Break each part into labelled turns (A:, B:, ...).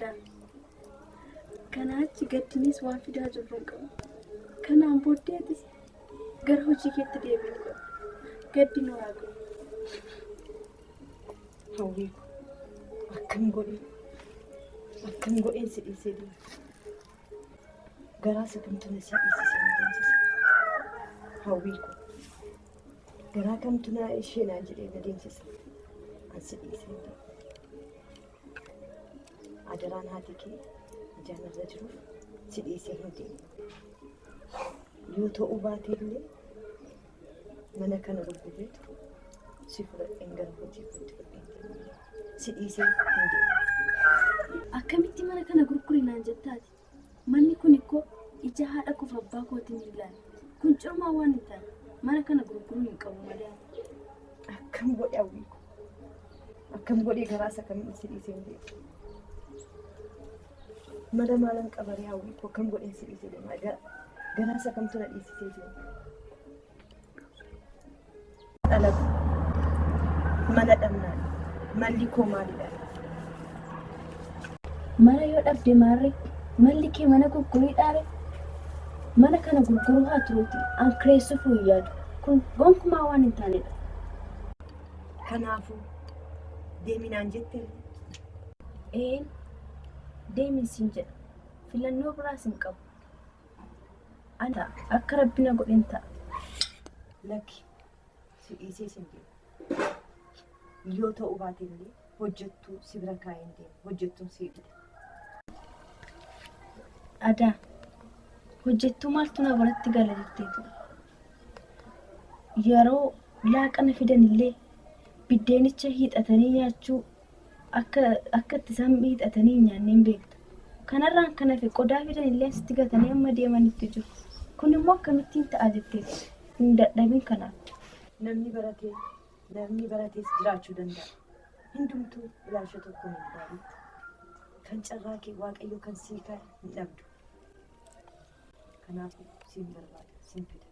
A: Adaa. Kanaa achi gaddinis waan fidaa jirru hin qabu. Kanaan booddee atis gara hojii keetti deebi'uu qabda. Gaddi nu haa ga'u.
B: Hawwii ko akkam godhee akkam godheen si dhiisee deema. Garaa isa kamtu na si dhiisisee na deemsisa. Hawwii ko garaa kamtu na ishee naan jedhee na deemsisa. An si dhiisee hin deemu. Adaraan haati kee ijaan irra jiruuf si dhiisee hin deemu. Yoo ta'uu baate illee mana kana gurgureetu si fudhadheen gara hojii kootti fudheen deema. Si dhiisee hin deemu.
A: Akkamitti mana kana gurguri naan jettaati? Manni kun ikkoo ija haadha koof abbaa kootiin hin ilaalu. Kun curumaa waan hin taane mana kana gurguruu hin qabu malee.
B: Akkam godhe hawwii koo. Akkam godhee garaa isa kamiin si dhiisee hin deemu. Mala maalan qabaree hawwii koo akkam godheen si dhiisee deema. Garaa isa kamtu na dhiisisee deema. Dhalatu mana dhabnaan malli koo maalidha?
A: Mana yoo dhabde maarree malli kee mana gurguriidhaare? Mana kana gurguruu haa turuuti an kireessuufuu hin yaadu. Kun gonkumaa waan hin taanedha.
B: Kanaafuu deemi naan jettee?
A: Een deemin siin jedha. Filannoo biraas hin qabu. Ani ta'a. Akka rabbi na godhen ta'a.
B: Lakki si dhiisee sin deemu. Yoo ta'uu baate illee hojjettuu si bira kaa'een deema. Hojjettuun si fida.
A: Adaa. Hojjettuu maaltu na biratti gala jetteetu. Yeroo laaqana fidan illee biddeenicha hiixatanii nyaachuu akka akka itti isaan hiixatanii hin nyaanne hin beekta. Kanarraan kan hafe qodaa fidan illee asitti gatanii amma deemanitti jiru. Kun immoo akkamittiin ta'a jetteetu hin dadhabin kanaaf.
B: Namni baratee namni baratees jiraachuu danda'a. Hundumtuu ilaalcha tokkoon hin ilaalin. Kan carraa kee Waaqayyo kan sii kaa'e hin dhabdu. Kanaafuu siin barbaada, siin fida.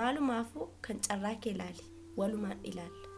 C: Maalumaafuu kan carraa kee ilaali. Walumaan ilaalla.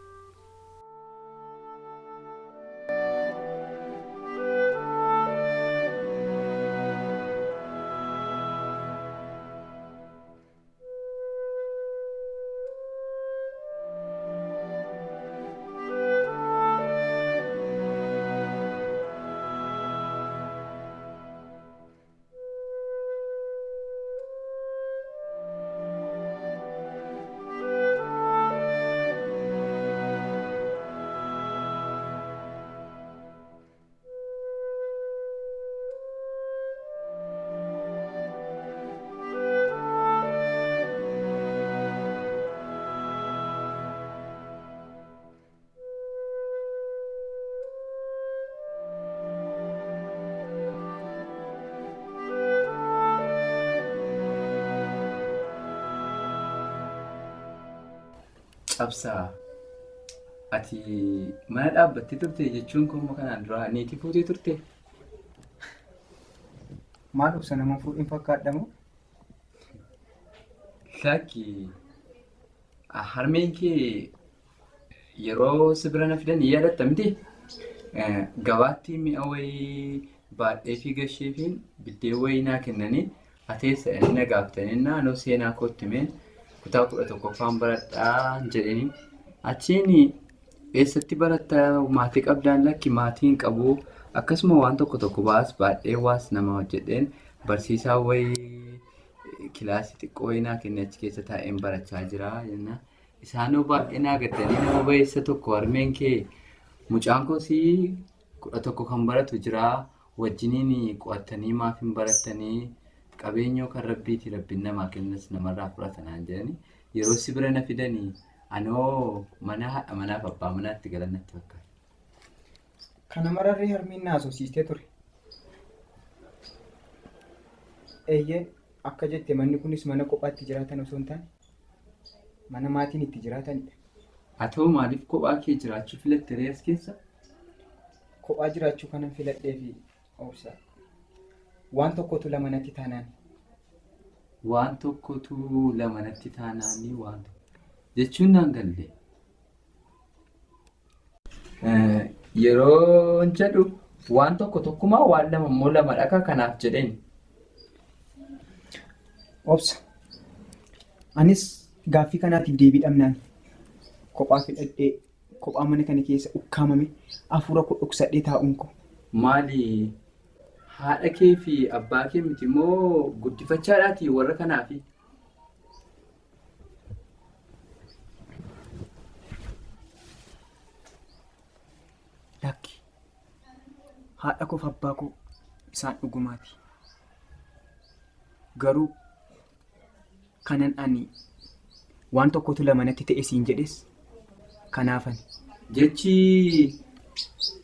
D: Cabsaa ati mana dhaabbattee turte jechuun koo immoo kanaan dura niitii fuutee turte.
E: Maal obsa nama fuudhin fakkaadha moo?
D: Lakki harmeen kee yeroo si bira na fidan ni yaadatta miti? Gabaatti mi'a wayii baadhee fi gasheefiin biddeen wayii naa kennanii ati eessa jedhanii na gaafatanii naannoo seenaa kootti himeen kutaa 11ffaan baradhaa jedhanii achiin eessatti baratta maatii qabdaan lakki maatii hin qabu akkasuma waan tokko tokko baas baadhee waas nama hojjedheen barsiisaa wayii kilaasii xiqqoo wayii naa kenne achi keessa taa'een barachaa jira jenna. Isaanoo baay'ee naa gaddanii nama bayeessa tokko harmeen kee mucaan koosii 11 kan baratu jira wajjiniin qo'attanii maaf hin barattanii qabeenyoo kan rabbiiti rabbiin namaa kennas namarraa fudhata naan jedhanii yeroo si bira na fidanii anoo mana haadha manaaf abbaa manaatti galan natti fakkaata.
E: Kana mararree harmeen na haasofsiistee ture. Eeyyee akka jette manni kunis mana kophaatti jiraatan osoo hin taane mana maatiin itti jiraatanidha.
D: Atoo maaliif kophaa kee jiraachuu filatte ree as keessa?
E: Kophaa jiraachuu kanan filadheefi obsa. Waan tokkotu lama natti taanaan.
D: Waan tokkotu lama natti taanaanii waan tokko jechuun naan galle. Yeroo jedhu waan tokko tokkumaa waan lama immoo lama dhaka kanaaf jedheen.
E: Obsa. Anis gaaffii kanaatiif deebii dhabnaan kophaa fidhadhee kophaa mana kana keessa ukkaamame hafuura koo dhoksadhee taa'uun koo.
D: Maali haadha kee fi abbaa kee miti moo guddifachaadhaati warra kanaafi?
E: Lakki haadha koof abbaa koo isaan dhugumaati. Garuu kanan ani waan tokkotu lama natti ta'e siin jedhes kanaafani.
D: Jechi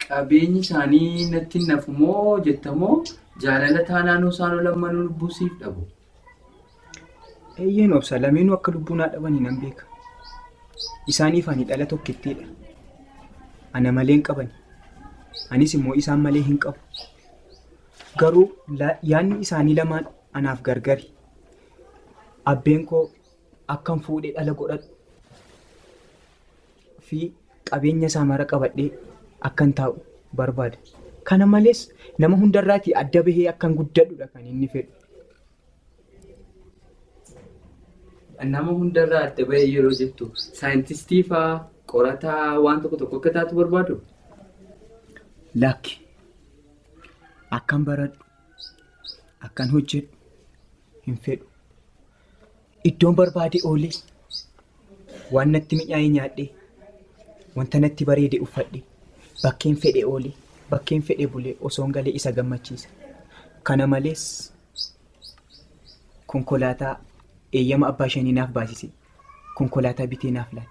D: qabeenyi isaanii natti hin nafu moo jetta moo jaalala taanaanuu isaan lammanuu lubbuu siif dhabu?
E: Eeyyeen obsa lameenuu akka lubbuu naa dhabanii nan beeka. Isaaniif ani dhala tokkittiidha. Ana malee hin qabani. Anis immoo isaan malee hin qabu. Garuu yaadni isaanii lamaan anaaf gargari. Abbeen koo akkan fuudhee dhala godhadhu fi qabeenya isaa mara qabadhee akkan taa'u barbaada. Kana malees nama hundarraatii adda bahee akkan guddadhudha kan inni fedhu.
D: Nama hundarraa adda bahee yeroo jettu saayintistii faa qorataa waan tokko tokko akka taatu barbaadu?
E: Lakki akkan baradhu akkan hojjedhu hin fedhu. Iddoon barbaade oolee waan natti mi'aaye nyaadhee wanta natti bareede uffadhe bakkeen fedhe oolee bakkeen fedhe bulee osoon galee isa gammachiisa. Kana malees konkolaataa eeyyama abbaa shanii naaf baasise konkolaataa bitee naaf laate.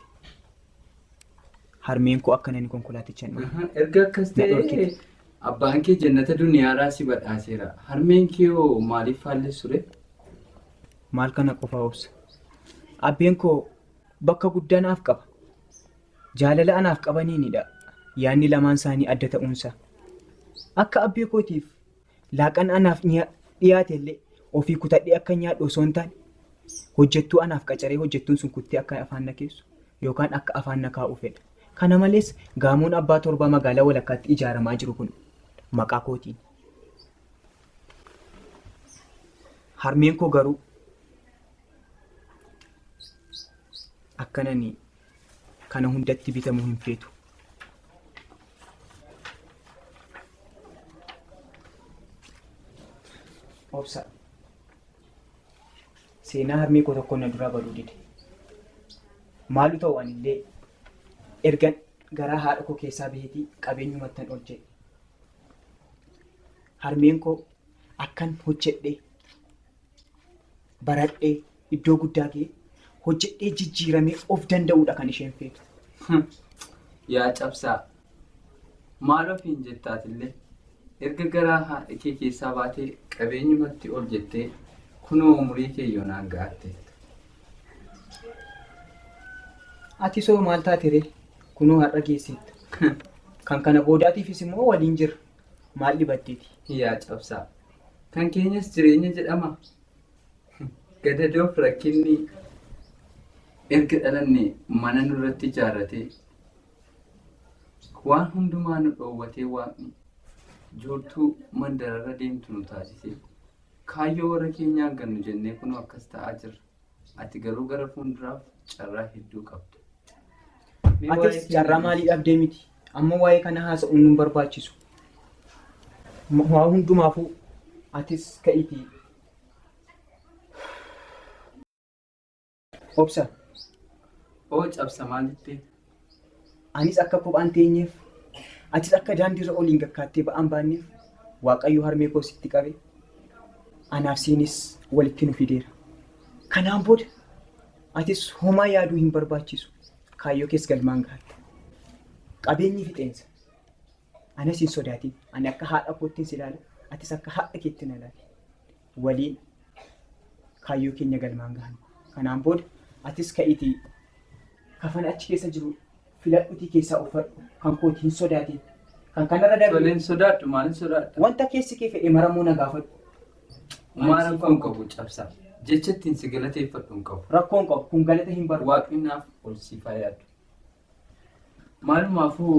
E: Harmeen koo akka nani konkolaaticha hin
D: dhorkine. Erga akkas
E: Na
D: ta'e
E: dhorkite.
D: abbaan kee jannata duniyaaraa si badhaaseera. Harmeen kee hoo maaliif faallessu ree?
E: Maal kana qofaa obsa. Abbeen koo bakka guddaa naaf qaba. Jaalala anaaf qabaniinidha yaadni lamaan isaanii adda ta'uunsaa. Akka abbee kootiif laaqana anaaf dhiyaate illee ofii kutadhee akka nyaadhu osoo hin taane hojjettuu anaaf qacaree hojjettuun sun kuttee akka afaan na keessu yookaan akka afaan na kaa'u fedha. Kana malees gaamoon abbaa torbaa magaalaa walakkaatti ijaaramaa jiru kun maqaa kootiin. Harmeen koo garuu akkan ani kana hundatti bitamu hin feetu. Obsa. Seenaa harmee koo tokko na duraa baduu dide. Maalu ta'u anillee ergan garaa haadha koo keessaa baheetii qabeenyumattan ol jedhe. Harmeen koo akkan hojjedhee baradhee iddoo guddaa ga'ee hojjedhee jijjiiramee of danda'uudha kan isheen feetu.
D: Yaa cabsaa maal ofiin jetta atillee erga garaa haadha kee keessaa baatee qabeenyumatti ol jettee kunoo umurii kee yoonaan ga'atteetta.
E: Atis hoo maal taateree? Kunoo har'a geesseetta. Kan kana boodaatiifis immoo waliin jirra. Maal dhibatteeti?
D: Yaa cabsaa kan keenyas jireenya jedhama. Gadadoof rakkinni erga dhalanne mana nurratti ijaarratee waan hundumaa nu dhoowwatee waaqni joortuu mandararra deemtu nu taasisee kaayyoo warra keenyaa gannu jennee kunoo akkas ta'aa jirra. Ati garuu gara fuulduraaf carraa hedduu qabda. Mee waa'ee
E: Atis
D: kee
E: carraa
D: na
E: maalii dhabdee miti. Amma waa'ee kana haasa'uun nun barbaachisu. Waa hundumaafuu atis ka'iitii obsa.
D: Oo cabsa maal jettee?
E: Anis akka kophaan teenyeef atis akka daandiirra oliin gakkaattee ba'aan baanneef Waaqayyo harmee koo sitti qabe anaaf siinis walitti nu fideera. Kanaan booda atis homaa yaaduu hin barbaachisu. Kaayyoo kees galmaan gahatta. Qabeenyi fixeensa. Anas hin sodaatin. Ani akka haadha koottin si ilaala. Atis akka haadha keetti na ilaali. Waliin kaayyoo keenya galmaan gahanna. Kanaan booda atis ka'iitii kafana achi keessa jiru filadhutii keessaa uffadhu. Kan kooti hin sodaatin. Kan kanarra darbe
D: Toleen sodaadhu maalin sodaadha?
E: wanta keessi kee fedhe marammoo na gaafadhu.
D: Homaa
E: Ani siif
D: rakkoo hin qabu cabsa. Jecha ittiin si galateeffadhu hin qabu.
E: Rakkoo hin qabu. Kun galata hin barbaadu.
D: Waaqni naaf ol siif haa yaadu. Maalumaafuu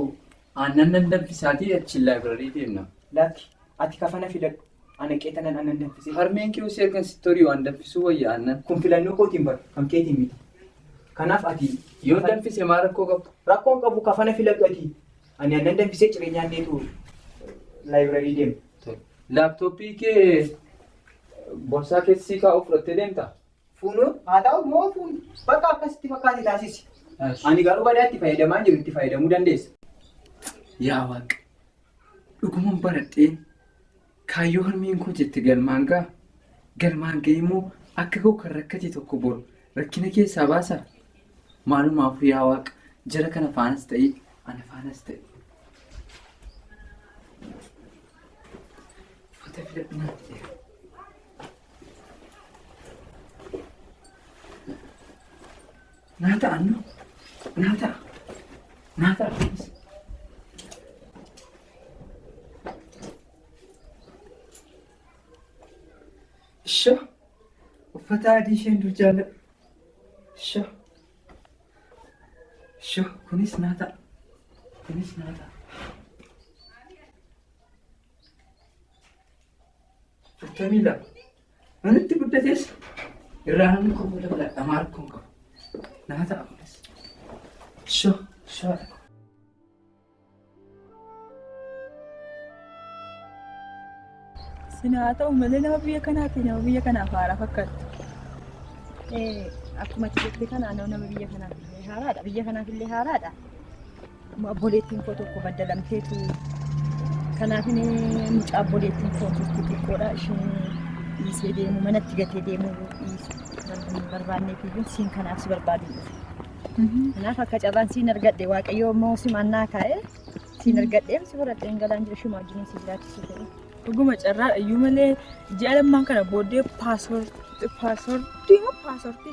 D: Aannan nan danfisaatii achi laayibraarii deemna.
E: Lakki ati kafana filadhu. Ana qeexanan aannan danfisee.
D: Harmeen kee osoo ergan sitti horii waan danfisuu wayya aannan.
E: Kun filannoo kootiin bara kan keetiin miti. Kanaaf ati
D: Yoo danfise maal rakkoo qabu?
E: Rakkoon qabu kafana filadhu ati. Ani aannan danfisee ciree nyaanneetu laayibraarii deemna.
D: Laaptooppii kee borsaa keessi kaa'u fudhattee deemtaa?
E: Fuunuu haa ta'u moo fuunu bakka akkasitti fakkaate taasisi. Ani garuu badaa itti fayyadamaa jiru itti fayyadamuu dandeessa.
D: Yaa Waaqa, dhuguman baradheen kaayyoo harmeen koo jette galmaan ga'a. Galmaan ga'e immoo akka koo kan rakkate tokko boru rakkina keessaa baasaa? Maalumaafuu yaa Waaqa jara kana faanas ta'e ana faanas ta'e. Uffata filadhu naan jedheera. Naa ta'a annoo. Naa ta'a. Naa ta'a kunis. Ishoo! Uffata adii isheen dur jaalladhu. Ishoo! Ishoo! Kunis naa ta'a. Kunis naa ta'a. 42. Manatti guddates irraa namni koo booda filadha maal kun qabu. Naa ta'a kunis. Ishoo! Ishoo! Haadha koo.
F: Sin haa ta'u malee nama biyya kanaati nama biyya kanaaf haaraa fakkaattu.
B: Akkuma ati jette kana nama biyya kanaaf illee haaraadha. Biyya kanaaf illee haaraadha. Obboleettiin koo tokko baddalamteetu kanaaf mucaa obboleettiin koo turte xiqqoodha. Isheen dhiisee deemu manatti gatee deemu dhiisu hin barbaanneef iyyuu siin kanaaf si barbaadu dhufe. Kanaaf akka carraan siin argadhe Waaqayyoo immoo simannaa kaa'ee siin argadhee si fudhadheen galaan jira ishuma wajjin si jiraachisuu fedhe.
F: Dhuguma carraadha iyyuu malee ji'a lammaan kana booddee paasoortii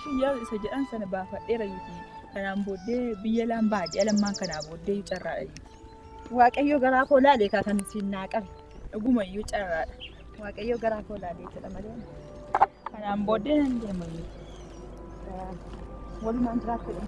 F: shiyyaa isa jedhan sana baafadheera yuuti. Kanaan booddee biyya laan baha ji'a lammaan kanaa booddee carraadha yuuti.
B: Waaqayyoo garaa koo laalee kaa kan siin naa qabe.
F: Dhuguma iyyuu carraadha.
B: Waaqayyoo garaa koo laalee jedha malee.
F: Kanaan booddee nan deema yuuti.
B: Walumaan jiraachuu dha.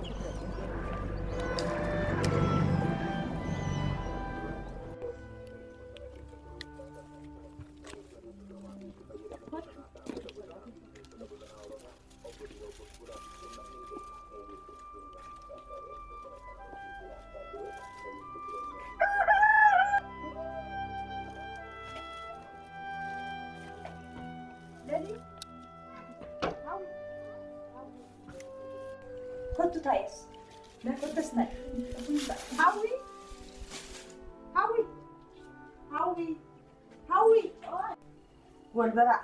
B: Kottu taa'es. Kottas taa'e. Hawwi. Hawwi. Hawwi. Hawwi. Wal baraa.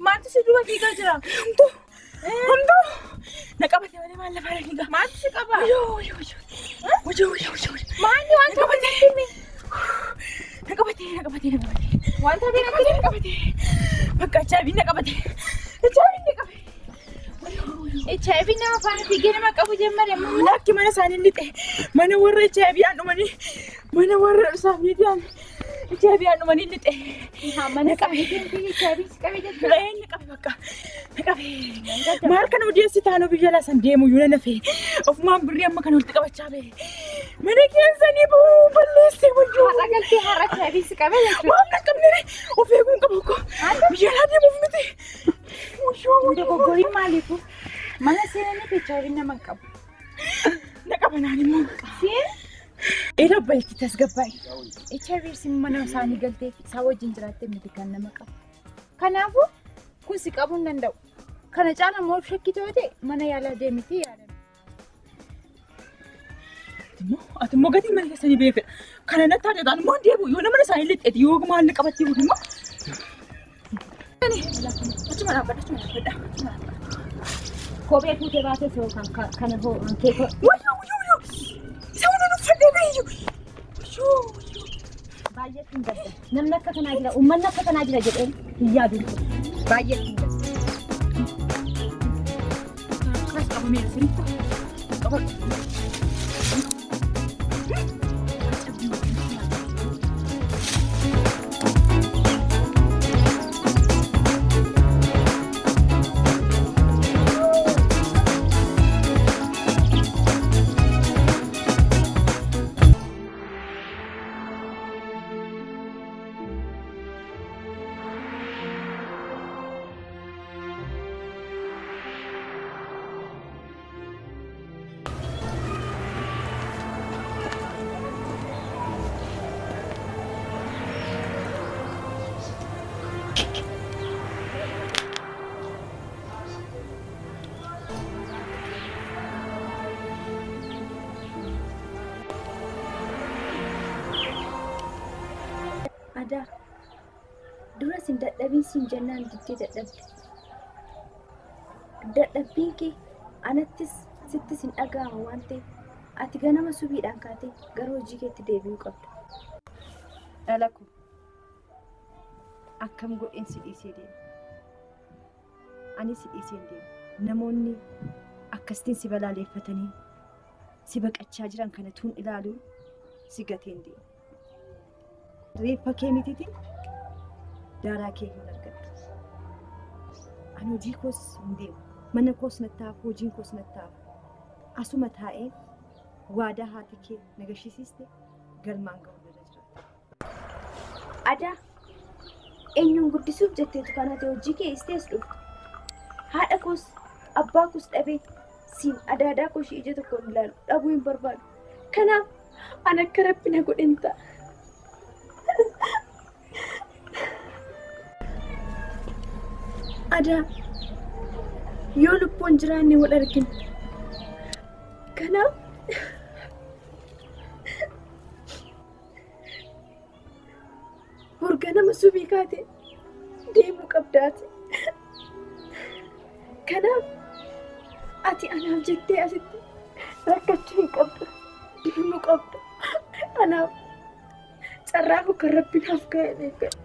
F: Maaltu si duuba fiigaa jira? Homtuu! Homtuu! Na qabate malee maal lafaarra fiigaa? Maaltu si qaba? Maalli wanta qabate? Na qabate, na qabate, na qabate. Wanta qabate, na qabate. Bakka HIV na qabate. HIV na qabe.
A: HIV nama faana fiigee nama qabu jemmare.
F: Lakki mana isaanii lixe. Mana warra HIV aan dhumanii mana warra isaaniitiin HIV aan dhumanii lixe.
A: Mana isaaniitiin HIV si qabe jechuudha.
F: Na qabe bakka. Na qabe. Maal kana odeessi taanoo biyya laasan deemu iyyuu na nafe. Ofumaan birrii amma kana walitti qabachaa bahe. Mana keessanii balleessee wayyoo.
G: Har'a galtee har'a HIV si qabee jechuudha.
F: Waan qaqqabne of eeguun qabu ko. Biyya alaa deemuuf miti. Wayyoo wayyoo.
G: Dogoggoriin maaliifu? Mana seenanii HIV nama hin qabu.
F: Na qabanaan immoo.
G: Siin?
F: Eera balti tasgabbaa'e.
G: HIV si mana isaanii galtee isaa wajjin jiraattee miti kan nama qabu. Kanaafuu kun si qabuu hin danda'u. Kana caala immoo of shakkitoo ta'e mana yaalaa deemiti yaalame.
F: Ati immoo gatii mana keessanii beekadha. Kana natti haadha ta'an immoo deebi'u yoo nama isaanii lixxeeti yoo maalli qabattee bulu immoo. Achuma dhaabbadha achuma dhaabbadha.
B: Kophee fuutee baatee soo kan kana hoo kee
F: Wayyoo wayyoo wayyoo. Isa waan uffadhee beeyyu. Wayyoo wayyoo.
B: Baay'eetu hin gadda. Namni akka kanaa jira, uummanni akka kanaa jira jedheen hin yaadu. Baay'eetu hin gadda.
F: Kaas qabameera sirriitti. Qabadhu.
A: Adaa dura sin dadhabin sin jennaan diddee dadhabde. Dadhabbiin kee anattis sittis hin dhaga'ama waan ta'eef ati ganama subiidhaan kaatee gara hojii keetti deebi'uu qabda.
B: Dhala koo akkam godheen si dhiisee deema? Ani si dhiisee hin deemu. Namoonni akkasitiin si balaaleffatanii si baqachaa jiran kana tuun ilaaluun si gatee hin deemu. Reeffa kee mitiitiin daaraa kee hin argattu. Ani hojii koos hin deemu. Mana koos natti hafu, hojiin koos natti hafu. Asuma taa'ee waadaa haati kee na gashisiiste galmaan ga'uu irra jiraata.
A: Adaa eenyuun guddisuuf jetteetu kan ati hojii kee istees dhufte. Haadha koos abbaa koos dhabee siin adaadaa koo ishee ija tokkoon ilaalu dhabuu hin barbaadu. Kanaaf ani akka rabbi na godhin ta'a. Adaa yoo lubbuun jiraanne wal argina. Kanaaf burga nama subii kaate deemuu qabdaati. Kanaaf ati anaaf jettee asitti rakkachuu hin qabdu. Deemuu qabda. Anaaf carraa koo kan rabbi naaf kaa'e beekadha.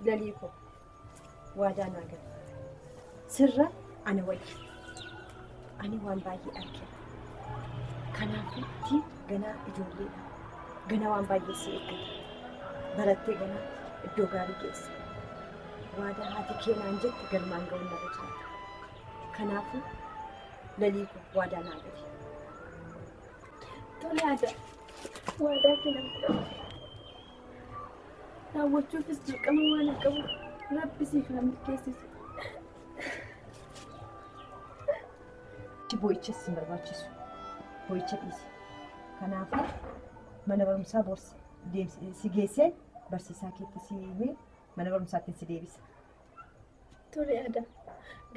B: Lalii koo waadaa naa gala. Sirra ana wayya. Ani waan baay'ee argeera. Kanaafuu ganaa ijoolleedha. Ganaa waan baay'ee si eeggata. Barattee ganaa iddoo gaarii geessa. Waadaa haati kee naan jette galmaan ga'uun narra jiraata. Kanaafuu lalii koo waadaa naa gali.
A: Tole aadaa waadaa kee nan fudhadha. Raawwachuufis dirqama waan hin qabuuf rabbi siif haa milkeessisu.
B: Boo'ichas hin barbaachisu. Boo'icha dhiisi. Kanaafuu mana barumsaa boorsi si geessee barsiisaa keetti si himee mana barumsaatti si deebisa.
A: Tole aadaa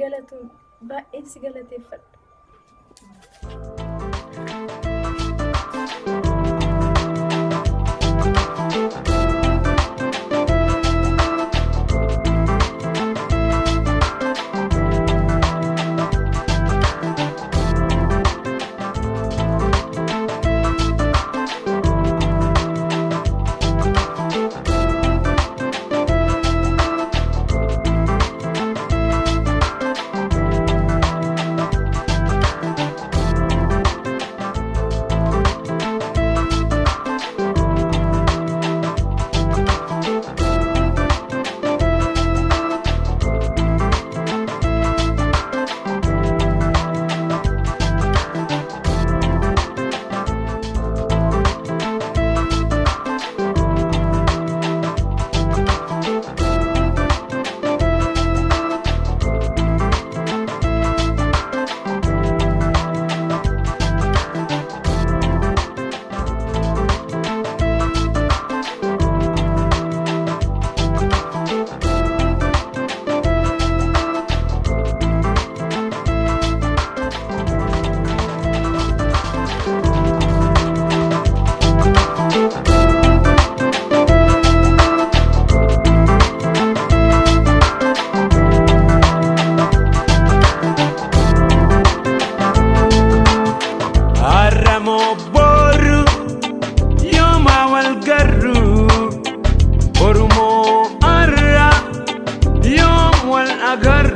A: galatoon baay'een si galateeffadha.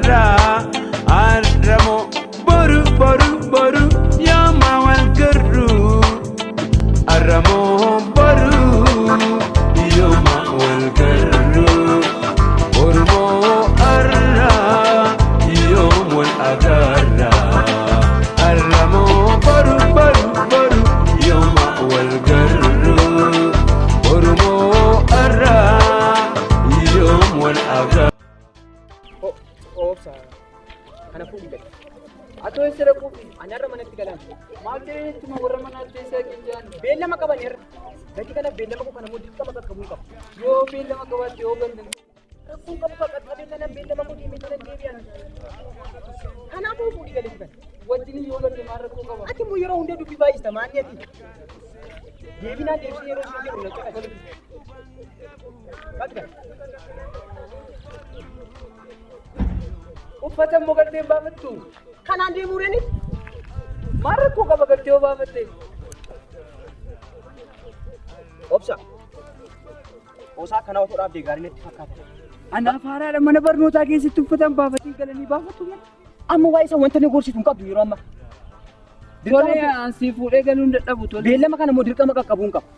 H: Arra arramo boru boru boru yooma wal garru arramo boru yooma wal garru borumo arra yoom wal agarra arramo boru boru boru yooma wal garru borumo arra yoom wal agarra.
E: Obsa. Kana fuudhi gadi. Atoo eessa dhaquufi? Ani har'a manatti galaan.
D: Maal ta'ee ittuma warra manaatti eessa qinjaan?
E: Beellama qaban irra. Gatii kana beellama koo kana immoo dirqama qaqqabuu qaba.
D: Yoo beellama qabaatte yoo galte.
E: Rakkoon qabu kan qaqqabee kanan beellama koo deemee kanan deebi'an. Kanaafuu fuudhi gadi kan.
D: Wajjin yoo galte maal rakkoo qaba?
E: Ati immoo yeroo hunda dubbii baay'ista maanni ati. Deebinaan deebisee yeroo siin jedhu na caqasa. Qabi kana.
D: Uffata immoo galtee hin baafattu.
E: Kanaan deemuu reenis
D: Maal rakkoo qaba galtee yoo baafatte?
E: Obsa. Osaa kana otoo dhaabdee gaarii natti fakkaata.
D: Anaaf haaraadha mana barnootaa keessatti uffata hin baafatiin galanii baafatu malee.
E: Amma waa'ee isa wanta na gorsitu hin qabdu yeroo ammaa.
D: Tolee an si fuudhee galuun dadhabu tolee.
E: Beellama kana immoo dirqama qaqqabuu hin qabu.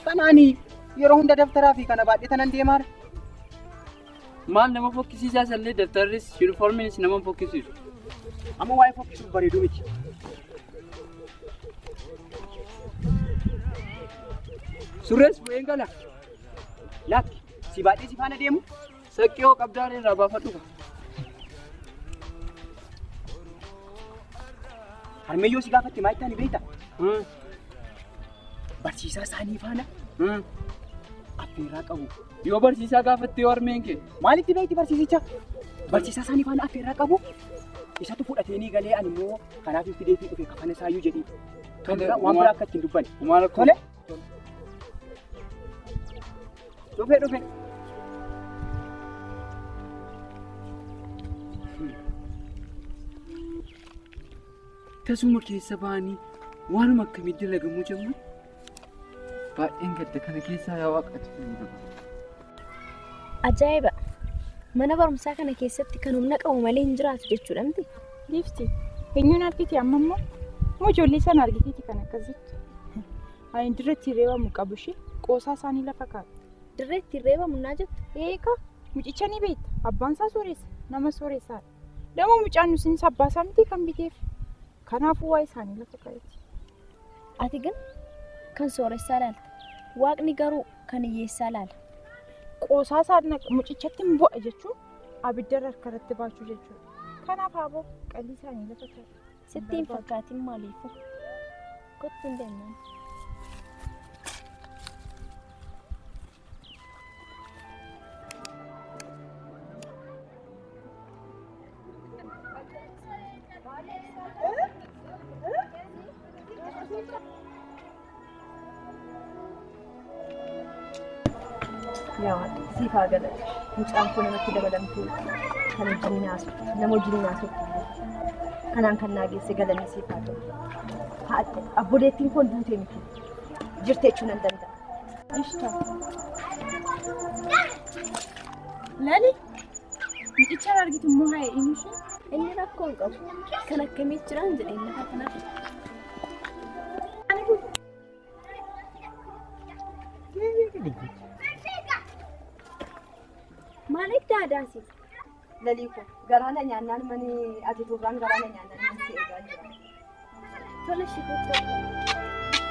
E: Kanaani yeroo hunda daftaraa fi kana baadhee tanan deemaa.
D: Maal nama fokkisiisaa sallee daftarris yuunifoormiinis nama hin fokkisiisu.
E: Amma waa'ee fokkisuuf bareedu miti.
D: Surrees bu'een gala.
E: Lakki si baadhee si faana deemu.
D: Saqqii hoo qabdaaree irraa baafadhu.
E: Harmeeyyoo si gaafatte maal itti ani beekta? Barsiisaa isaanii faana affeerraa qabu.
D: Yoo barsiisaa gaafatte yoo harmeen kee.
E: Maalitti beekti barsiisicha? Barsiisaa isaanii faana affeerraa qabu. Isatu fudhateenii galee ani immoo kanaaf fidee fi dhufe kafana isaayyuu jedhii.
D: Tole,
E: Waan biraa akka ittiin dubbanne.
D: Homaa rakkoo.
E: Tole. Dhufe dhufe.
D: Tasuma keessa ba'anii waanuma akkamii dalagamuu jennu baay'een gadda kana keessaa yaa waaqatu fayyadama.
A: Ajaa'iba! Mana barumsaa kana keessatti kan humna qabu malee hin jiraatu jechuudha miti.
G: Giifti, eenyuun argite amma immoo? Moo ijoollee sana argiteeti kan akkas jettu? Ani dirreetti reebamu qabu ishee qoosaa isaanii lafa kaa'e.
A: Dirreetti reebamu naa jettu?
G: Eegaa mucicha ni beekta. Abbaan isaa sooressa. Nama sooreessaadha. Nama mucaan nusiinsa abbaa isaa miti kan biteef. Kanaafuu waa'ee isaanii lafa kaa'eeti.
A: Ati gan kan sooressaa laalta. Waaqni garuu kan hiyyeessaa laala.
G: Qoosaa isaa mucichatti hin bu'a jechuun abidda harka irratti baachuu jechuudha. Kanaaf haaboo qalbii isaanii lafa kaa'e.
A: Sitti hin fakkaatin maaliifu? Kottu hin deemnaan.
B: Yaa Waaqa, siif haa galatu. Mucaan koo namatti dabalamtee kan wajjin haasoftu, nama wajjin haasoftu. Kanaan kan naa geesse galanni siif haa ta'u. Haa abboleettiin koon duutee miti. Jirte jechuu nan danda'a.
G: Ishta. Lali, mucicha argitu immoo haa inni ishee.
A: Inni rakkoo hin qabu. Kan akkamii jiraan jedheen lafa kanaaf. Maaliif daadaasi?
B: Lalii koo garaa na nyaannaan mani ati turraan garaa na nyaannaan mani si eegaa jira.
A: Tola ishee kottu.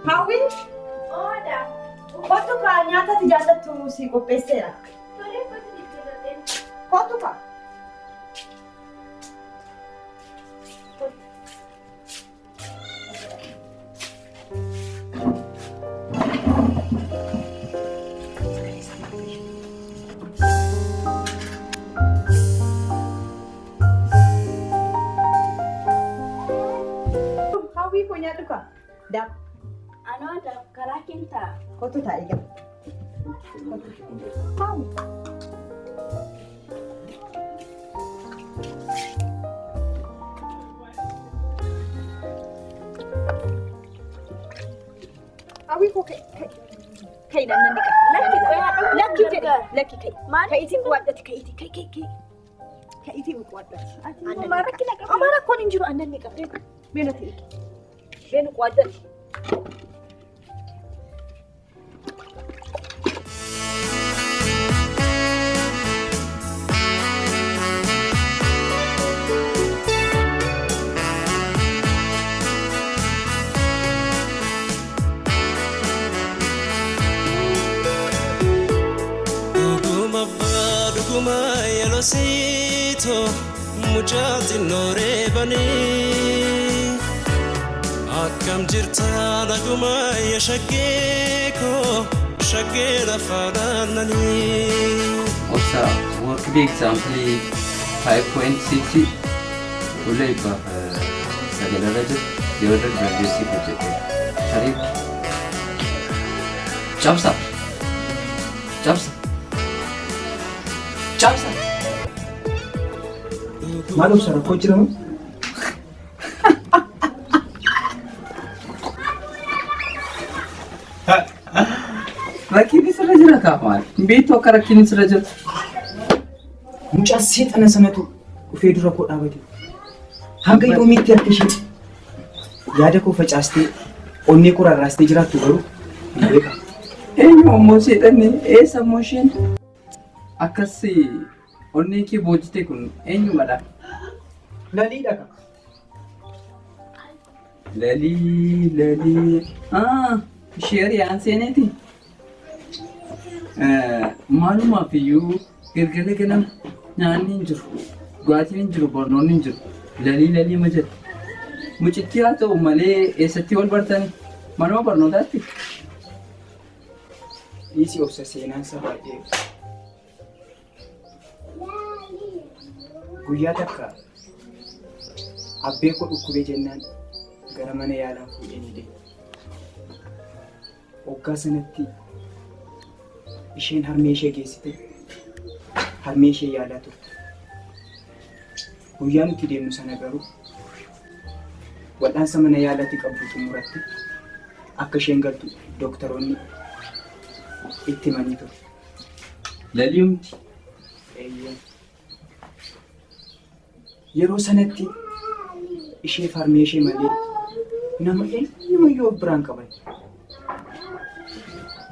B: Hawwi
A: Ooda.
B: kottu kaa nyaata ati jaallattu si qopheesseera.
A: Tolee kottu jijjiirrateen.
B: Kottu kaa. Hawwii koo nyaadhu kaa. Daa.
A: Anoo adaaf karaa keen taa'a.
B: Kottu taa'i gala. Kottu. Hawwii koo ka'i nan nan dhiqa.
A: Lakki qoyaa dhaquu
B: Lakki
A: hin
B: jedhe
A: gargaaru.
B: lakki ka'i.
A: Maal?
B: Ka'iitiin qo'adhati ka'iitii ka'i ka'i ka'i. Ka'iitiin qo'adhati.
A: Ati immoo maal rakkina qabda?
B: Amaa rakkoon hin jiru aannan ni qabde. Beenu ta'e. Beenu qo'adhati.
I: Dhuguma abbaa dhuguma yeroo siitoo mucaa xinnoo reebanii akkam jirta dhuguma yaa shaggee koo shaggee lafa naannanii.
D: Obsa worked example 5.6 fuula 109rra jiru yeroo dargaggeessi hojjete. Tarii cabsa cabsa cabsa.
E: Maal obsa rakkoo jira moo?
D: Rakkinni sirra jira kaa maal? Beektu akka rakkinni sirra jiru.
E: Mucaa seexana sanatu dhufee dura koo dhaabate. Hanga yoomiitti harka ishee yaada koo facaastee onnee koo rarraastee jiraattu garuu hin beekamu.
D: Eenyu ammoo seexanni eessa ammoo isheen? Akkas onnee kee boojite kun eenyumadha?
E: Laliidha ka.
D: Lalii lalii ishee hiriyaan seeneeti. Maalumaaf iyyuu galgala ganama nyaanni hin jiru, dhugaatiin hin jiru, barnoonni hin jiru. Lalii lalii ma jedhu. Mucittii haa ta'u malee eessatti wal bartani? Manuma barnootaatti?
E: Dhiisi obsa seenaan isaa baay'ee. Guyyaa takka abbee koo dhukkubee jennaan gara mana yaalaa fuudhee ni deeme. Waggaa sanatti isheen harmee ishee geessite harmee ishee yaalaa turte. Guyyaa nuti deemnu sana garuu wal'aansa mana yaalaatti qabdu xumuratte akka isheen galtu dooktaroonni itti himanii ture.
D: Laliumti.
E: Eeyyee. Yeroo sanatti ishee harmee ishee malee nama eenyumayyuu of biraan qaban.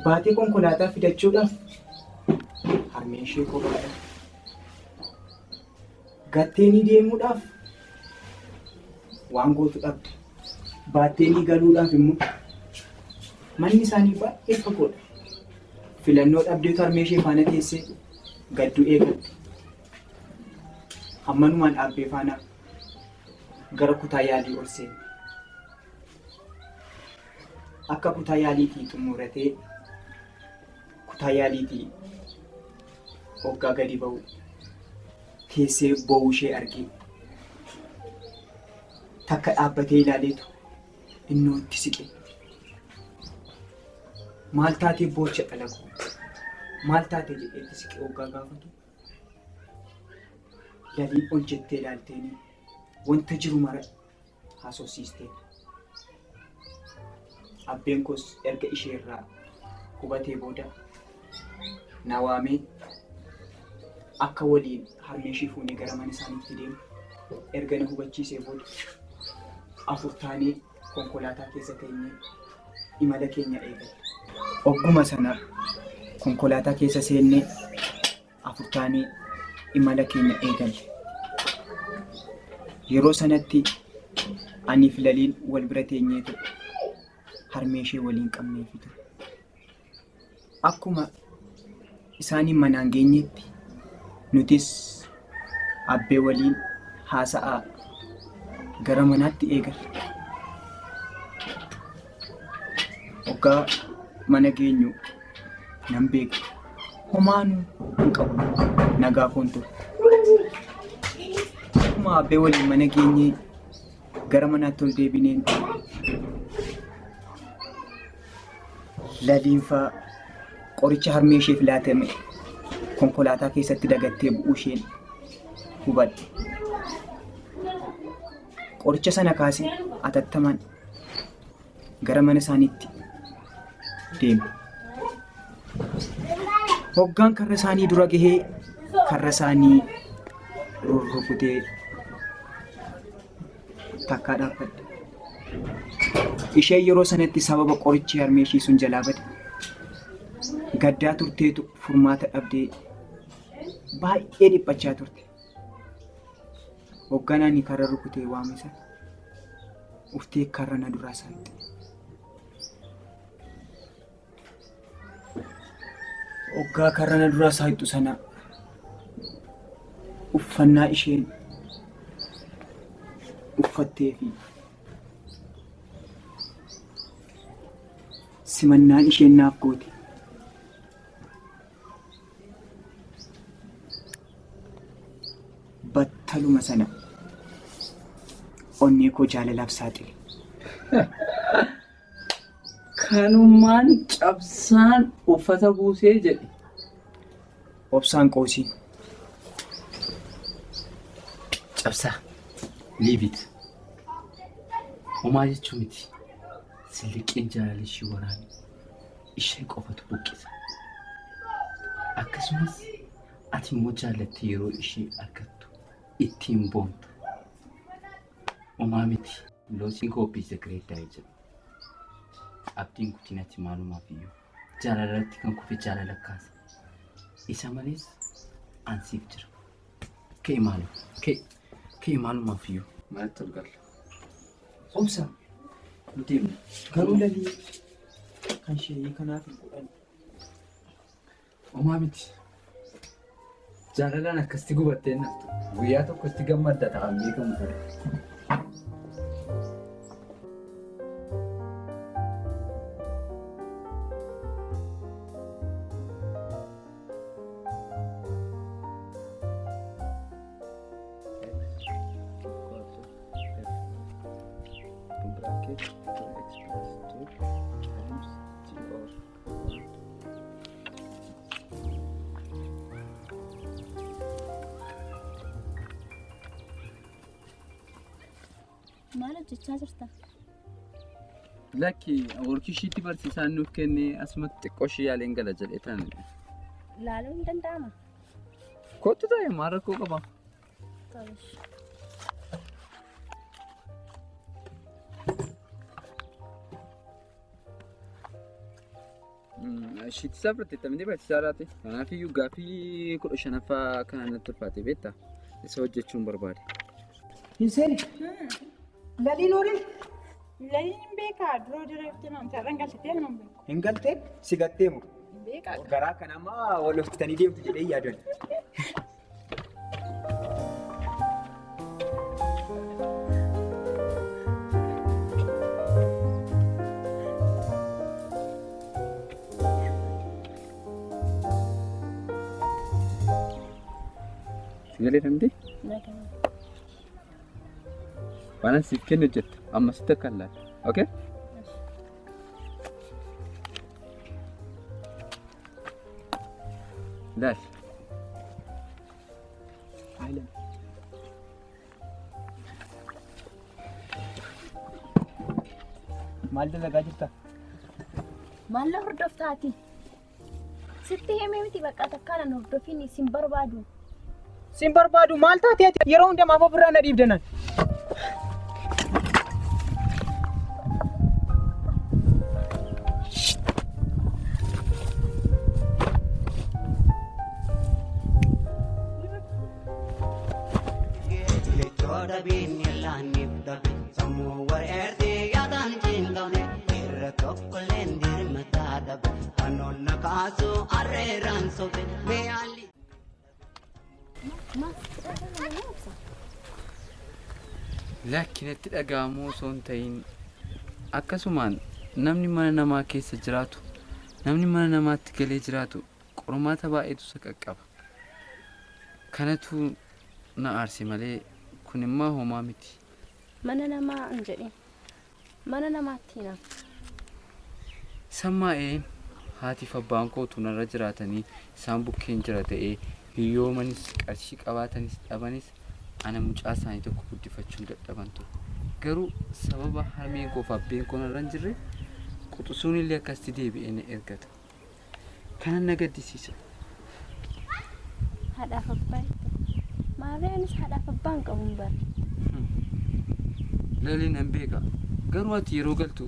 E: Baatee konkolaataa fidachuudhaaf harmeen ishee kophaadha. Gatteenii deemuudhaaf waan gootu dhabde. Baatteenii galuudhaaf immoo manni isaanii baay'ee fagoodha. Filannoo dhabdeetu harmee ishee faana teessee gadduu eegalte. Hammanumaan dhaabbee faana gara kutaa yaalii ol seene. Akka kutaa yaaliitii xumuratee kutaa yaaliitii hoggaa gadi ba'u teessee boo'uu ishee argee takka dhaabbatee ilaaleetu innoo itti siqe. Maal taatee boocha dhala koo? Maal taatee jedhee itti siqee hoggaa gaafatu laliin ol jettee ilaalteenii wanta jiru mara haasofsiisteen. Abbeen koos erga ishee irraa hubatee booda na waamee akka waliin harmee ishee fuunee gara mana isaaniitti deemu erga na hubachiisee booda afur taanee konkolaataa keessa teenyee imala keenya eegalle. Ogguma sana konkolaataa keessa seennee afur taanee imala keenya eegalle. Yeroo sanatti aniif laliin wal bira teenyeetu harmee ishee waliin qabneefi ture. Akkuma isaaniin manaan geenyetti nutis abbee waliin haasa'aa gara manaatti eegalle. Hoggaa mana geenyu nan beeka. Homaanuu hin qabu. Nagaa koon ture. Akkuma abbee waliin mana geenyee gara manaatti ol deebineen Laliinfaa qoricha harmee isheef laatame konkolaataa keessatti dagattee bu'uu isheen hubadhe. Qoricha sana kaasee atattamaan gara mana isaaniitti deeme. Hoggaan karra isaanii dura gahee karra isaanii rurrukutee takkaa dhaabbadhe. Isheen yeroo sanatti sababa qorichi harmee ishii sun jalaa bade gaddaa turteetu furmaata dhabdee baay'ee dhiphachaa turte. Hoggaan ani karra rukutee waame sana uftee karra na duraa saaqxe. Hoggaa karra na duraa saaqxu sana uffannaa isheen uffattee fi simannaan isheen naaf goote battaluma sana onnee koo jaalalaaf saaxile.
D: Kanumaan cabsaan uffata buusee jedhe.
E: Obsaan qoosii.
D: Cabsaa. Leave it. Homaa jechuu miti. Silliqeen jaalala ishee waraane ishee qofatu buqqisa. Akkasumas ati immoo jaalattee yeroo ishee argattu ittiin boonta. Homaa miti. Losing hope is a great danger. Abdiin guddinatti maalumaaf iyyuu jaalalatti kan kufe jaalala kaasa. Isa malees ansiif jira. Ka'e maaloo? Ka'e maalumaaf iyyuu. Manatti ol galla.
E: Obsa.
D: Nu deemna.
E: Garuu lalii kan ishee kanaaf hin godhan.
D: Homaa miti. Jaalalaan akkasitti gubattee naftu. Guyyaa tokkotti gammadda ta'an beekamu ture. Bracket 2x plus 2 times g of 1.
A: Maal hojjechaa jirta?
D: Lakki workishiitti barsiisaan nuuf kenne asumatti xiqqoo ishee yaaleen gala jedhee tan.
A: Laaluun hin danda'ama.
D: Kottu ta'e maal rakkoo qaba?
A: Tolesh.
D: Ishiitti isaa fudhatte barsiisaa laate. Kanaafiyyuu gaaffii 15ffaa kana natti ulfaate beektaa? Isa hojjechuun barbaade.
E: Hin seeni. Laliin horii?
G: Laliin hin beekaa duroo dura maamta irraan galteetti nama hin beeku.
E: Hin galtee si gattee moo?
G: Hin beekaa.
E: Garaa kana ammaa wal oftanii deemtu jedhee yaadan.
D: Si galee namni? Waan siif kennu hojjetta. Amma sitti akka hin laalle. Okay? Laal.
E: Maal dalagaa jirta?
A: Maal na hordoftaati? Sitti himee miti bakka takkaan hordofin isin barbaadu.
E: Sin barbaadu maal taatee ati yeroo hundumaa ofirraa na dhiibdanan.
D: Lakkinatti dhaga'amuu osoo hin ta'in akkasumaan namni mana namaa keessa jiraatu namni mana namaatti galee jiraatu qormaata baay'eetu isa qaqqaba. Kanatu na aarse malee kun immoo homaa miti.
A: Mana namaa hin jedhin. Mana namaatti hinaaf.
D: Sammaa'een Haatiif abbaan koo utuu narra jiraatanii isaan bukkeen jira ta'ee hiyyoomanis qarshii qabaatanis dhabanis ana mucaa isaanii tokko guddifachuun dadhaban ture. Garuu sababa harmeen koo fi abbeen koo narra hin jirre quxisuun illee akkasitti deebi'ee na ergata. Kanan na gaddisiisa.
A: Haadhaaf abbaa maarree anis haadhaaf abbaa hin qabuun bara.
D: Lalii nan beeka. Garuu ati yeroo galtu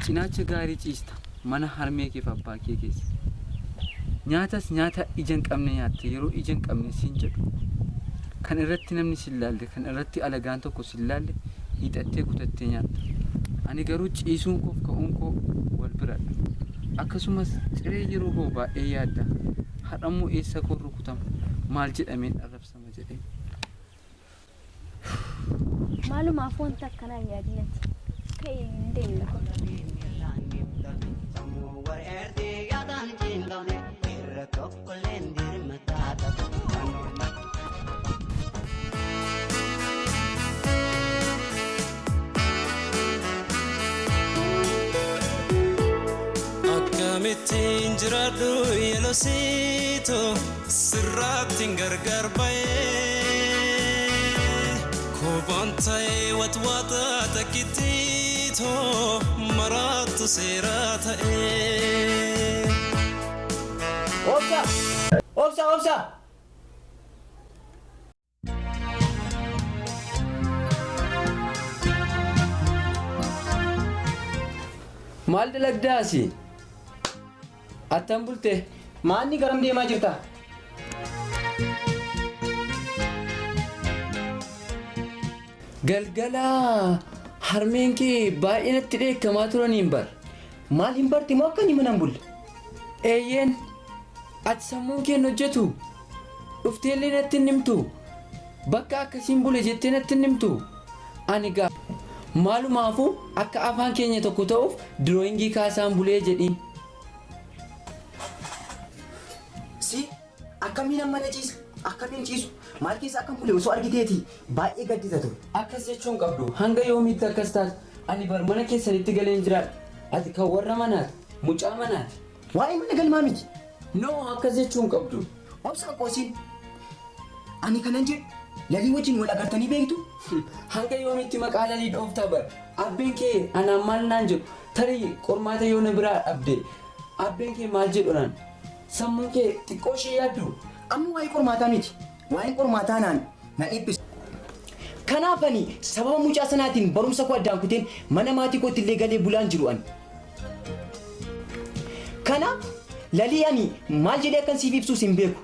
D: cinaacha gaarii ciista mana harmee kee fi abbaa kee keessa. Nyaatas nyaata ija hin qabne nyaatte yeroo ija hin qabne siin jedhu. Kan irratti namni sin laalle kan irratti alagaan tokko sin laalle hiixattee kutattee nyaatta. Ani garuu ciisuun koof ka'uun koo wal biradha. Akkasumas ciree yeroo ga'u baay'ee yaadda. Har'ammoo eessa koo rukutama maal jedhameen arrabsama jedhee.
A: Maalumaaf wanta akkanaa hin yaadinati. Ka'ee hin deemna.
I: Akkamittiin jiraadhu yelosiito sirraattiin gargar ba'ee kophaan ta'ee watwaata takkittiito maraattu seeraa ta'ee.
E: Obsa! Obsa! Obsa!
D: Maal dalagdaasi? Attam bulte?
E: Maanni garam deemaa jirta?
D: Galgala harmeen kee baay'ee natti dheekkamaa turaniin bar.
E: Maal hin barte moo akka inni mana hin bulle?
D: Eeyyeen ati sammuun kee hin hojjetu. Dhufteellee natti hin himtu. Bakka akkasiin bule jettee natti hin himtu. Ani gaa maalumaafuu akka afaan keenya tokko ta'uuf dirooyingii kaasaan bulee jedhiin.
E: Si akkamiin amma na ciisa? Akkamiin ciisu? Maal keessa akkam bule osoo argiteeti baay'ee gaddita ture.
D: Akkas jechuun qabdu hanga yoomiitti akkas taatu ani bar mana keessanitti galeen jiraadha. Ati kan warra manaati mucaa manaati.
E: Waa'ee mana galmaa miti.
D: No akkas jechuun qabdu.
E: Obsa qoosiin ani kanan jedhu lalii wajjin wal agartanii beektu?
D: Hanga yoomiitti maqaa lalii dhooftaa bar abbeen kee anaan maal naan jedhu tarii qormaata yoo na biraa dhabde abbeen kee maal jedhu naan sammuun kee xiqqoo ishee yaaddu.
E: Amma waa'ee qormaataa miti. Waa'een qormaataa naan na dhiphisa. Kanaaf ani sababa mucaa sanaatiin barumsa koo addaan kuteen mana maatii kootti illee galee bulaan jiru ani. Kanaaf lalii ani maal jedhee akkan siif ibsuus hin beeku.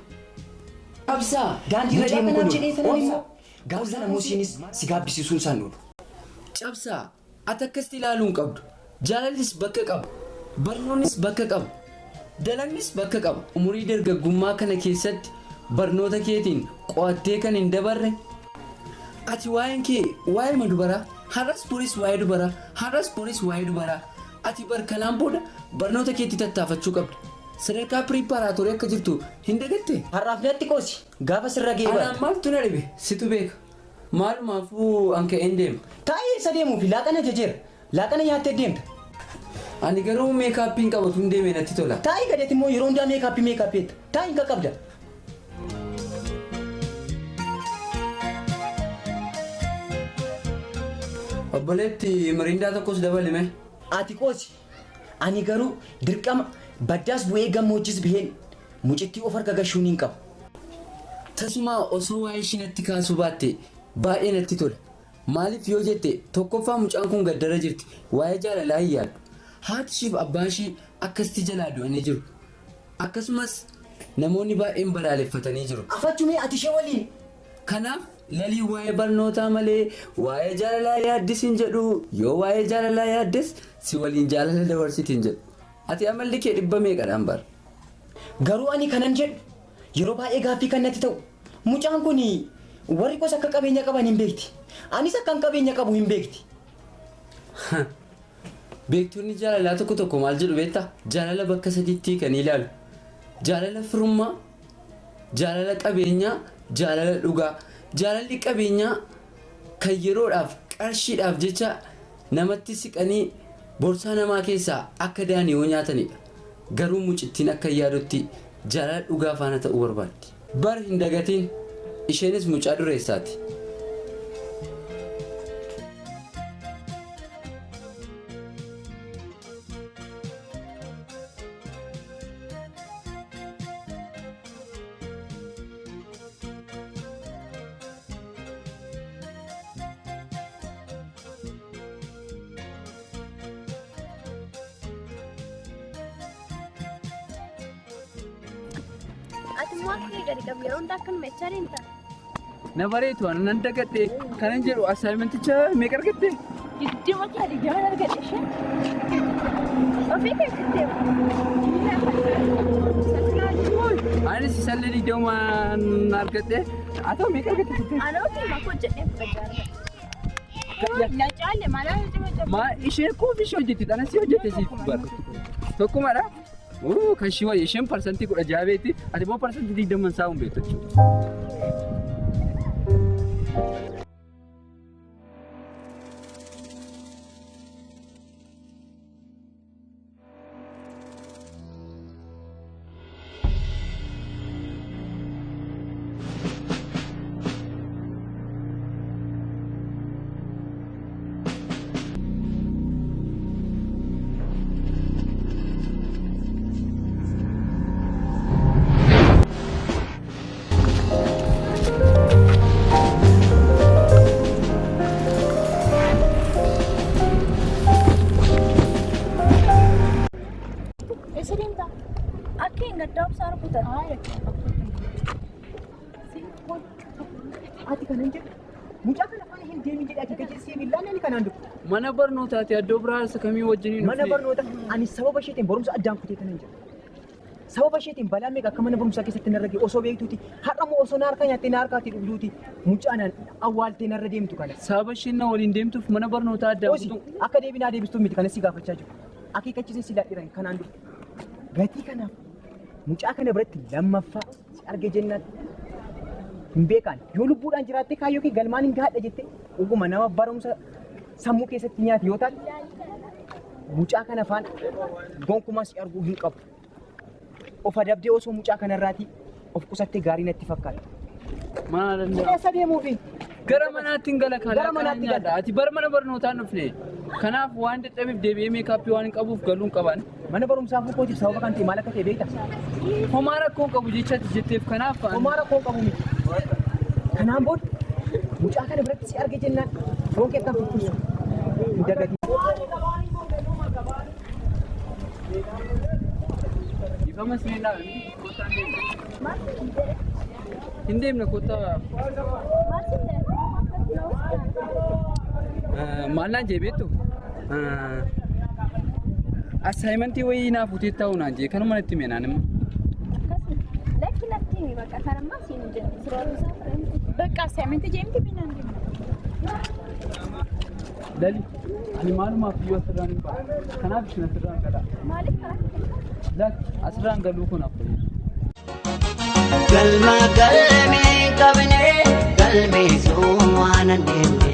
D: Absaa
E: Daandii irra
D: mucaa
E: deemu
D: kanaan
E: kun
D: jedhee sanaan
E: oolu.
D: immoo
E: Gaafa sana muusiinis si gaabbisiisuun isaan oolu.
D: Cabsaa ati akkasitti ilaaluu hin qabdu. Jaalallis bakka qaba. Barnoonnis bakka qaba. Dalagnis bakka qaba. Umurii dargaggummaa kana keessatti barnoota keetiin qo'attee kan hin dabarre ati waa'een kee waa'ee dubaraa har'as boris waa'ee dubaraa har'as boris waa'ee dubaraa ati bar kanaan booda barnoota keetti tattaafachuu qabda. Sadarkaa piriippaaraatoorii akka jirtu hin dagatte.
E: Har'aaf natti qoosi gaafa sirra ga'ee
D: Anaan
E: barta.
D: maaltu na dhibe situ beeka. Maalumaafuu an ka'een deema.
E: Taa'ee isa deemuufi laaqana jajeera. Laaqana nyaattee deemta.
D: Ani garuu meekaappiin qabatu hin deeme natti tola.
E: Taa'ii gadeetti immoo yeroo hundaa meekaappii meekaappii jetta. Taa'ii hin qaqqabda.
D: Obboleetti miriindaa tokkos dabalime.
E: Ati qoosi. Ani garuu dirqama baddaas bu'ee gammoojjis biheen mucittii of harka gashuun hin qabu.
D: Tasuma osoo waa'ee ishii natti kaasuu baatte baay'ee natti tola. Maaliif yoo jette tokkoffaa mucaan kun gaddara jirti waa'ee jaalalaa hin yaaddu. Haati ishiif abbaan ishii akkasitti jalaa du'anii jiru. Akkasumas namoonni baay'een balaaleffatanii jiru.
E: Afachumee ati ishee waliin.
D: Kanaaf lalii waa'ee barnootaa malee waa'ee jaalalaa yaaddis hin jedhu yoo waa'ee jaalalaa yaaddes si waliin jaalala dabarsiti hin jedhu. Ati amalli kee dhibba meeqadhaan bara?
E: Garuu ani kanan jedhu yeroo baay'ee gaaffii kan natti ta'u mucaan kun warri kos akka qabeenya qaban hin beekti. Anis akkan qabeenya qabu hin beekti.
D: Beektonni jaalalaa tokko tokko maal jedhu beektaa? Jaalala bakka sadiitti kan ilaalu. Jaalala firummaa, jaalala qabeenyaa, jaalala dhugaa. Jaalalli qabeenyaa kan yeroodhaaf qarshiidhaaf jecha namatti siqanii borsaa namaa keessaa akka daaniyoo nyaatanidha. Garuu mucittiin akka yaadutti jaalala dhugaa faana ta'uu barbaaddi. Bar hin dagatiin isheenis mucaa dureessaati.
A: Ati immoo akka gadi qabu yeroo hundaa akkanuma jechaa deemta.
D: Na bareetu ani nan dagadhe kanan jedhu assignmenticha meeqa argatte?
F: 20 argadhe isheen.
A: Ofii kee jettee.
D: Anis isallee 20 argadhe. Haa ta'u meeqa argatte jettee?
A: Ana ofii makoo jedhee fudhachaa argadhe.
G: Na caalle maal
D: Maa isheen koofi ishee hojjetti anas hojjette siif bara. Tokkumadha. Kan ishee wayya isheen 16% beekti ati immoo 20% isaa hin beektu jechuudha.
G: Eessa deemta?
A: Akka hin gaddaa obsaa rukutan.
E: Ati kanan jedhu mucaa kana faana hin deemin jedhee ati gajeessee billaan ani kanaan dubbu.
D: Mana barnootaati iddoo biraa isa kamii wajjiniin
E: Mana barnoota ani sababa isheetiin barumsa addaan kutee kanan jedhu. Sababa isheetiin balaa meeqa akka mana barumsaa keessatti narra ga'e osoo beektuuti har'a immoo osoo na harkaa nyaattee na harkaatii dhugduuti mucaa naan awwaaltee narra deemtu kana.
D: Sababa isheen na waliin deemtuuf mana barnootaa addaan
E: Osi
D: kutuu.
E: akka deebinaa deebistuuf miti kanas si gaafachaa jiru. Akeekkachiisa si laadhiran kanaan dura. Gatii kanaaf mucaa kana biratti lammaffaa si arge jennaan hin beekan yoo lubbuudhaan jiraattee kaayyoo kee galmaan hin gaadha jettee dhuguma nama barumsa sammuu keessatti nyaate yoo taate mucaa kana faana gonkumaa si arguu hin qabu. Of adabdee osoo mucaa kanarraatii of qusattee gaarii natti fakkaata.
D: Maal danda'a?
E: Eessa deemuufi?
D: Gara manaatti hin gala
E: Gara manaatti gala.
D: Ati bara mana barnootaa hin dhufne. Kanaaf waan dadhabeef deebi'ee meekaappii waan hin qabuuf galuu hin qaban.
E: Mana barumsaa kootiif sababa kan ta'e maal akka ta'e beektaa?
D: Homaa rakkoo hin qabu jecha ati jetteef kanaaf.
E: Homaa rakkoo hin qabu miti. Kanaan booda mucaa kana biratti si arge jennaan foon kee akkam firfirsu hin dagatin.
D: Ifama isin dhaabe miti kottaa hin deemne. Hin deemne kottaa. Maal naan jee beektu? Assaayimentii wayii naaf futee taa'u naan jee kanuma natti hime naan immoo.
A: Lakki natti himi bakka kanammaa siin hin jenne. Siroon isaa fudhanii.
G: Bakka assignment jeemti binaan deemna.
D: Lali ani maalumaaf iyyuu asirraan hin ba'a. Kanaaf isin asirraan galaa.
A: Maaliif karaa kana?
D: Lakki asirraan galuu kun hafa.
J: Galma galmee qabne galmeessuu waan hin deemne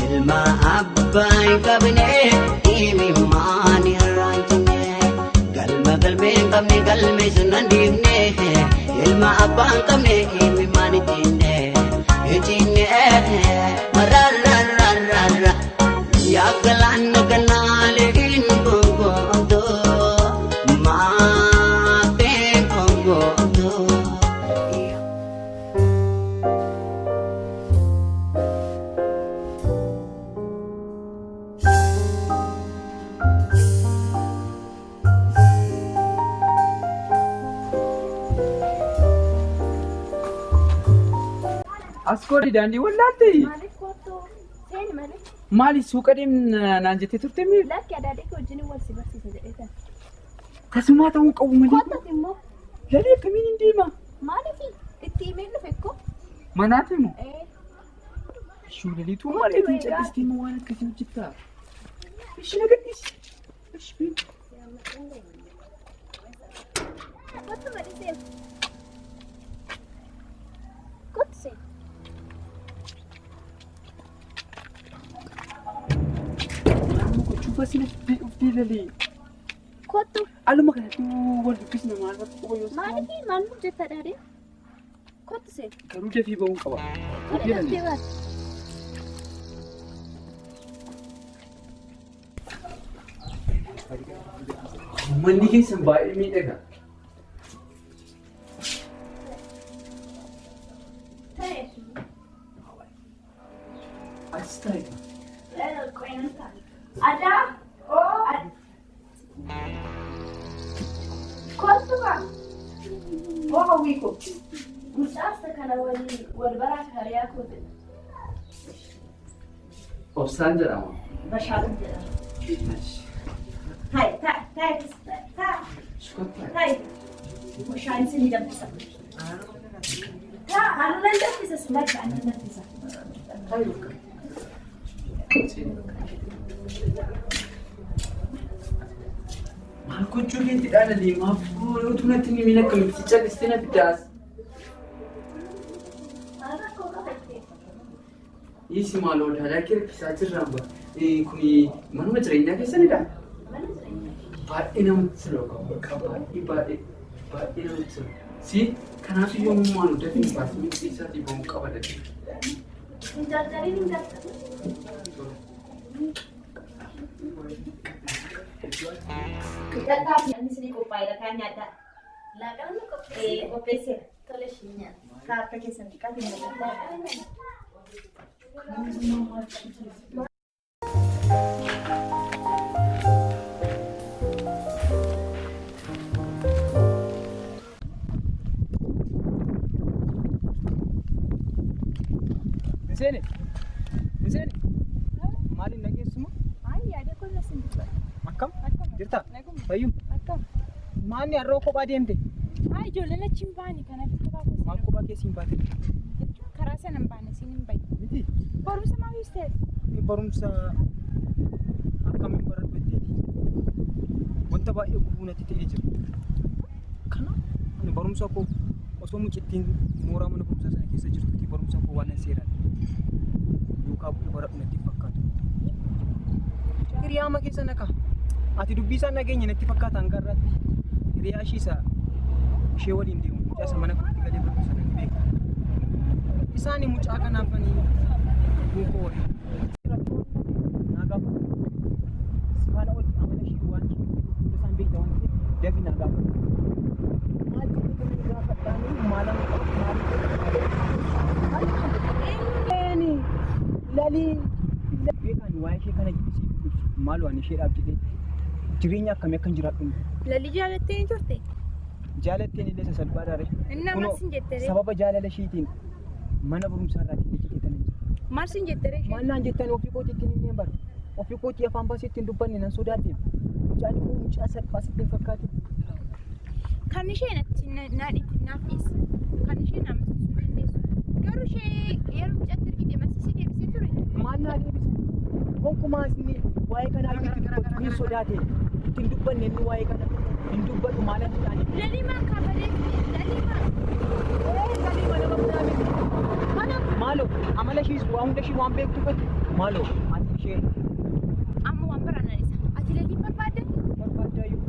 J: ilma abbaa hin qabne dhimimmaan irraa hin cinne galma galmee hin qabne galmeessuu nan dhiifne ilma abbaa hin qabne dhimimmaan hin cinne hin cinne marararararra yaa galaana ganaalee hin gongootoo maatee gongootoo.
D: As koodi daandii wallaalte.
A: Maaliif kottu? Seeni malee.
D: Maali suuqa deemna naan jettee turte mi?
A: Lakki adaadhee kee wajjin wal si barsiisa jedhee tan.
D: Tasumaa ta'uu hin qabu malee.
A: Kottu immoo
D: Lalee akkamiin hin deema?
A: maaliif itti himeen dhufe koo?
D: Manaati moo?
A: Ee.
D: Shuulaliituu malee hin callistii moo waan akkasii hojjettaa? Ishi na gadhiisi. Ishi beeku.
A: Kottu malee seeni. Kottu seeni.
D: Cufa sina dhuftee lalee.
A: Kottu.
D: Aluma kanatti wal dubbisna maal bakka quba yoo
A: Maaliif maal nuuf jetta dhaadee? Kottu seen.
D: Garuu dafii ba'uun qaba.
A: Daftee baate.
D: Manni keessan baay'ee miidhaga. Atis taa'e.
A: Adaa. Kottu ba.
B: Oo hawwii koo.
A: Mucaasa kana waliin wal baraa hariyaa kootidha.
D: Obsaan jedhama.
B: Bashaaluun jedhama. Hai, ta'i, ta'i, ta'i, ta'i. Bishaan isin ni danfisa.
A: Ta'a, aannan danfisa silaa aannan danfisa.
D: Maal gochuu keetti dhaala maaf utuu natti ni miin akkamitti callistee na fiddaas. Dhiisi maaloo daalaa kee rakkisaa jirraan ba. Kuni manuma jireenyaa keessanidha. Baay'ee namatti tola bakka baay'ee baay'ee baay'ee namatti tola. Si kanaaf yoomummaa nu dafii baasii miti isaatii ba'uu qaba dafii.
A: Hin jarjariin hin jarjarin.
B: Dhadhaa fi annis ni qophaa'edha kaan nyaadhaa.
A: Laaqana ni qopheessite.
B: Qopheesseera.
A: Tole isheen nyaata.
B: Kaa harka keessan xiqqaa fi nyaadhaa.
E: Miseeni, miseeni, maaliin dhageessuma?
G: Ay, yaada koo na sin dubbata.
E: Akkam? Jirta?
G: Naguma.
E: Fayyum?
G: Akkam?
E: Maanni har'oo kophaa deemte?
G: Ay, ijoolleen achi hin baane kanaaf kophaa koo
E: Maal kophaa keessi hin baate?
G: jechuun karaa sana hin baane siin hin bahe.
E: Miti?
G: Barumsa maaliif ta'e?
E: Barumsa akkamiin baradhu jetteeti? Wanta baay'ee gufuu natti ta'ee jira. Kanaaf ani barumsa koo osoo mucittiin mooraa mana barumsaa sana keessa jirtuuti barumsa koo waan seeraan duukaa bu'ee baradhu natti hin fakkaatu. Hiriyaama keessa naqa. Ati dubbii isaan nageenya natti fakkaata hanga har'aatti. Hiriyaa ishii isa ishee waliin deemu mucaa isa mana kootti galee barumsa sana ni beeka. Isaan mucaa kanaaf ani lubbuun koo waliin. Naa gaafadhu. Si faana waliin amala ishee waan ishee hunda isaan beekta waan ta'eef dafi naa gaafadhu. Maal jedhee kan gaafadhaanii maalan qaba maal Lalii beekaan waa'ee ishee kana jedhee siif ibsu maal waan isheedhaaf jedhee jireenya akkamii akkan jiraadhu
G: Lalii jaalattee ni turte?
E: jaalatteen illee sasalphaadha ree.
G: Inni
E: Kunoo,
G: maal sin jette ree?
E: Sababa jaalala isheetiin mana barumsaa irraa illee jedhee tanan jira.
G: Maal sin jette ree?
E: Maal naan jettan ofii kootii ittiin himneen bara. Ofii kootii afaan baasee ittiin dubbanne nan sodaadhe. Mucaan immoo mucaa salphaa sitti hin fakkaatin.
G: Kan isheen achi naaf dhiisi. Kan isheen na amansiisuu dandeessu. Garuu ishee yeroo mucaatti ergite marsisee deebisee ture.
E: Maal naa deebise? Gonkumaa inni waa'ee kanaa itti dubbatu hin sodaate. Ittiin dubbanne inni waa'ee kana hin dubbatu maalan jedhaani.
G: Lalii maa kaabalee lalii maa.
E: Lalii mana barumsaa miti. Maaloo amala ishees waa hunda ishee waan beektuuf maaloo ati ishee
G: Amma waan biraan na isa. Ati lalii barbaadde?
E: barbaaddaayyuu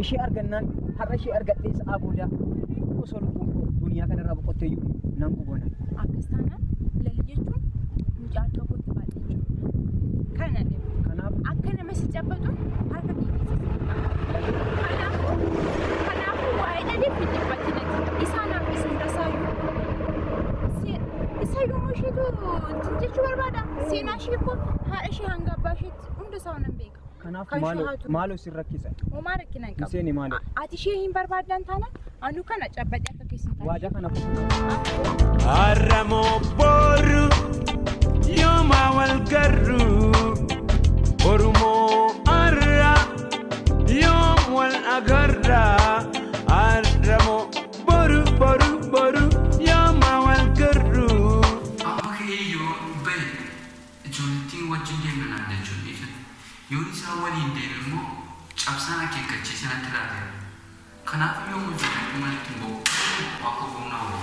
E: ishee argannaan har'a ishee argadhee sa'aa booda osoo lubbuun koo duniyaa kanarraa boqotteeyyuu nan gubona.
G: Akkas taanaan lalii jechuun mucaa tokkotti baadhee jiru. Kana deemu.
E: Kanaaf
G: Akka nama si cabbatu harka kee keessa si qaba. Kanaafuu waa'ee dhaliif hin dhiphatinati. Isaanaaf isin tasaayyuu. Isayyuu immoo isheetu ittiin jechuu barbaada. Seenaa ishee koo haadha ishee hanga abbaa isheetti hunda isaa nan beeka.
E: kanaaf
G: Kan ishee
E: maaloo
G: haatu.
E: maaloo sin rakkisa.
G: Homaa rakkina hin qabu.
E: Miseeni maaloo
G: Ati ishee hin barbaaddan taanaan anu kana cabbadhe akka keessin taane.
E: waadaa kana
H: Arramoo boru yooma wal garru Oromoo arra yoom wal agarra Arramoo boru boru boru yooma wal garru.
D: Amma ka'ee yoo bahe ijoollettiin wajjin deemna naan jechuun dhiisan. Yoon isaan waliin deeme immoo cabsaan akeekkachiisa natti laateera. Kanaaf yoomuu ijoollettiin manatti hin ba'u. Waaqa goonaa oolu.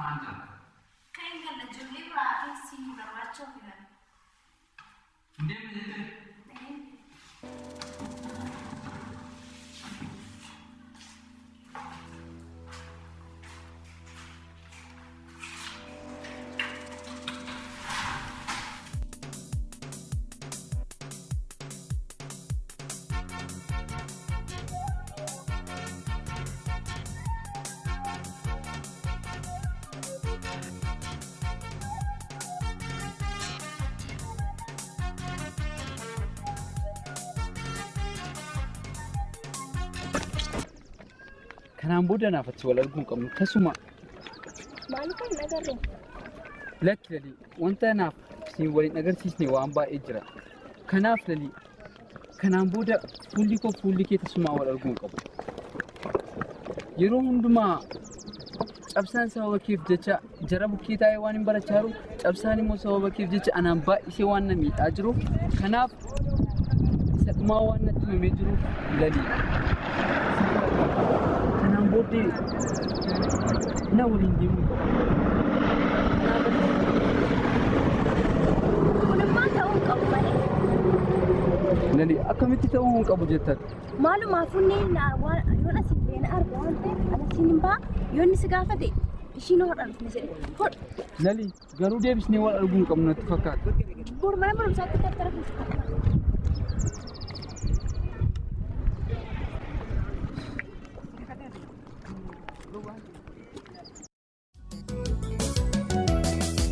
D: Dhufamaan jira.
A: Kan hin galle ijoollee biraa fi siin barbaachuu filan.
D: Hin deemne jettee? Kanaan booda naaf achi wal arguu hin qabnu tasuma.
A: Maaliif hin agarre?
D: Lakki Lalii, wanta naaf siin waliin agarsiisne waan baay'ee jira. Kanaaf Lalii, kanaan booda fuulli koo fuulli kee tasumaa wal arguu hin qabu. Yeroo hundumaa cabsaan sababa keef jecha jara bukkee taa'ee waan hin barachaa jiru, cabsaan immoo sababa keef jecha anaan baay'isee waan na miidhaa jiruuf, kanaaf isa dhumaa waan natti himamee jiruuf Lalii. Kanaan booddee na waliin deemuu qabu.
A: Kunimmaa ta'uu hin qabu malee.
D: Lalii, akkamitti ta'uu hin qabu jettan?
A: Maalumaafuu inni yoon asiin beena arga waan ta'eef ana siin hin ba'a yoo inni si gaafate ishiin hodha dhufne jedhe hodha.
D: Lalii, garuu deebisnee wal arguu hin qabnu natti fakkaata.
A: Bor mana barumsaatti daftara fuusu.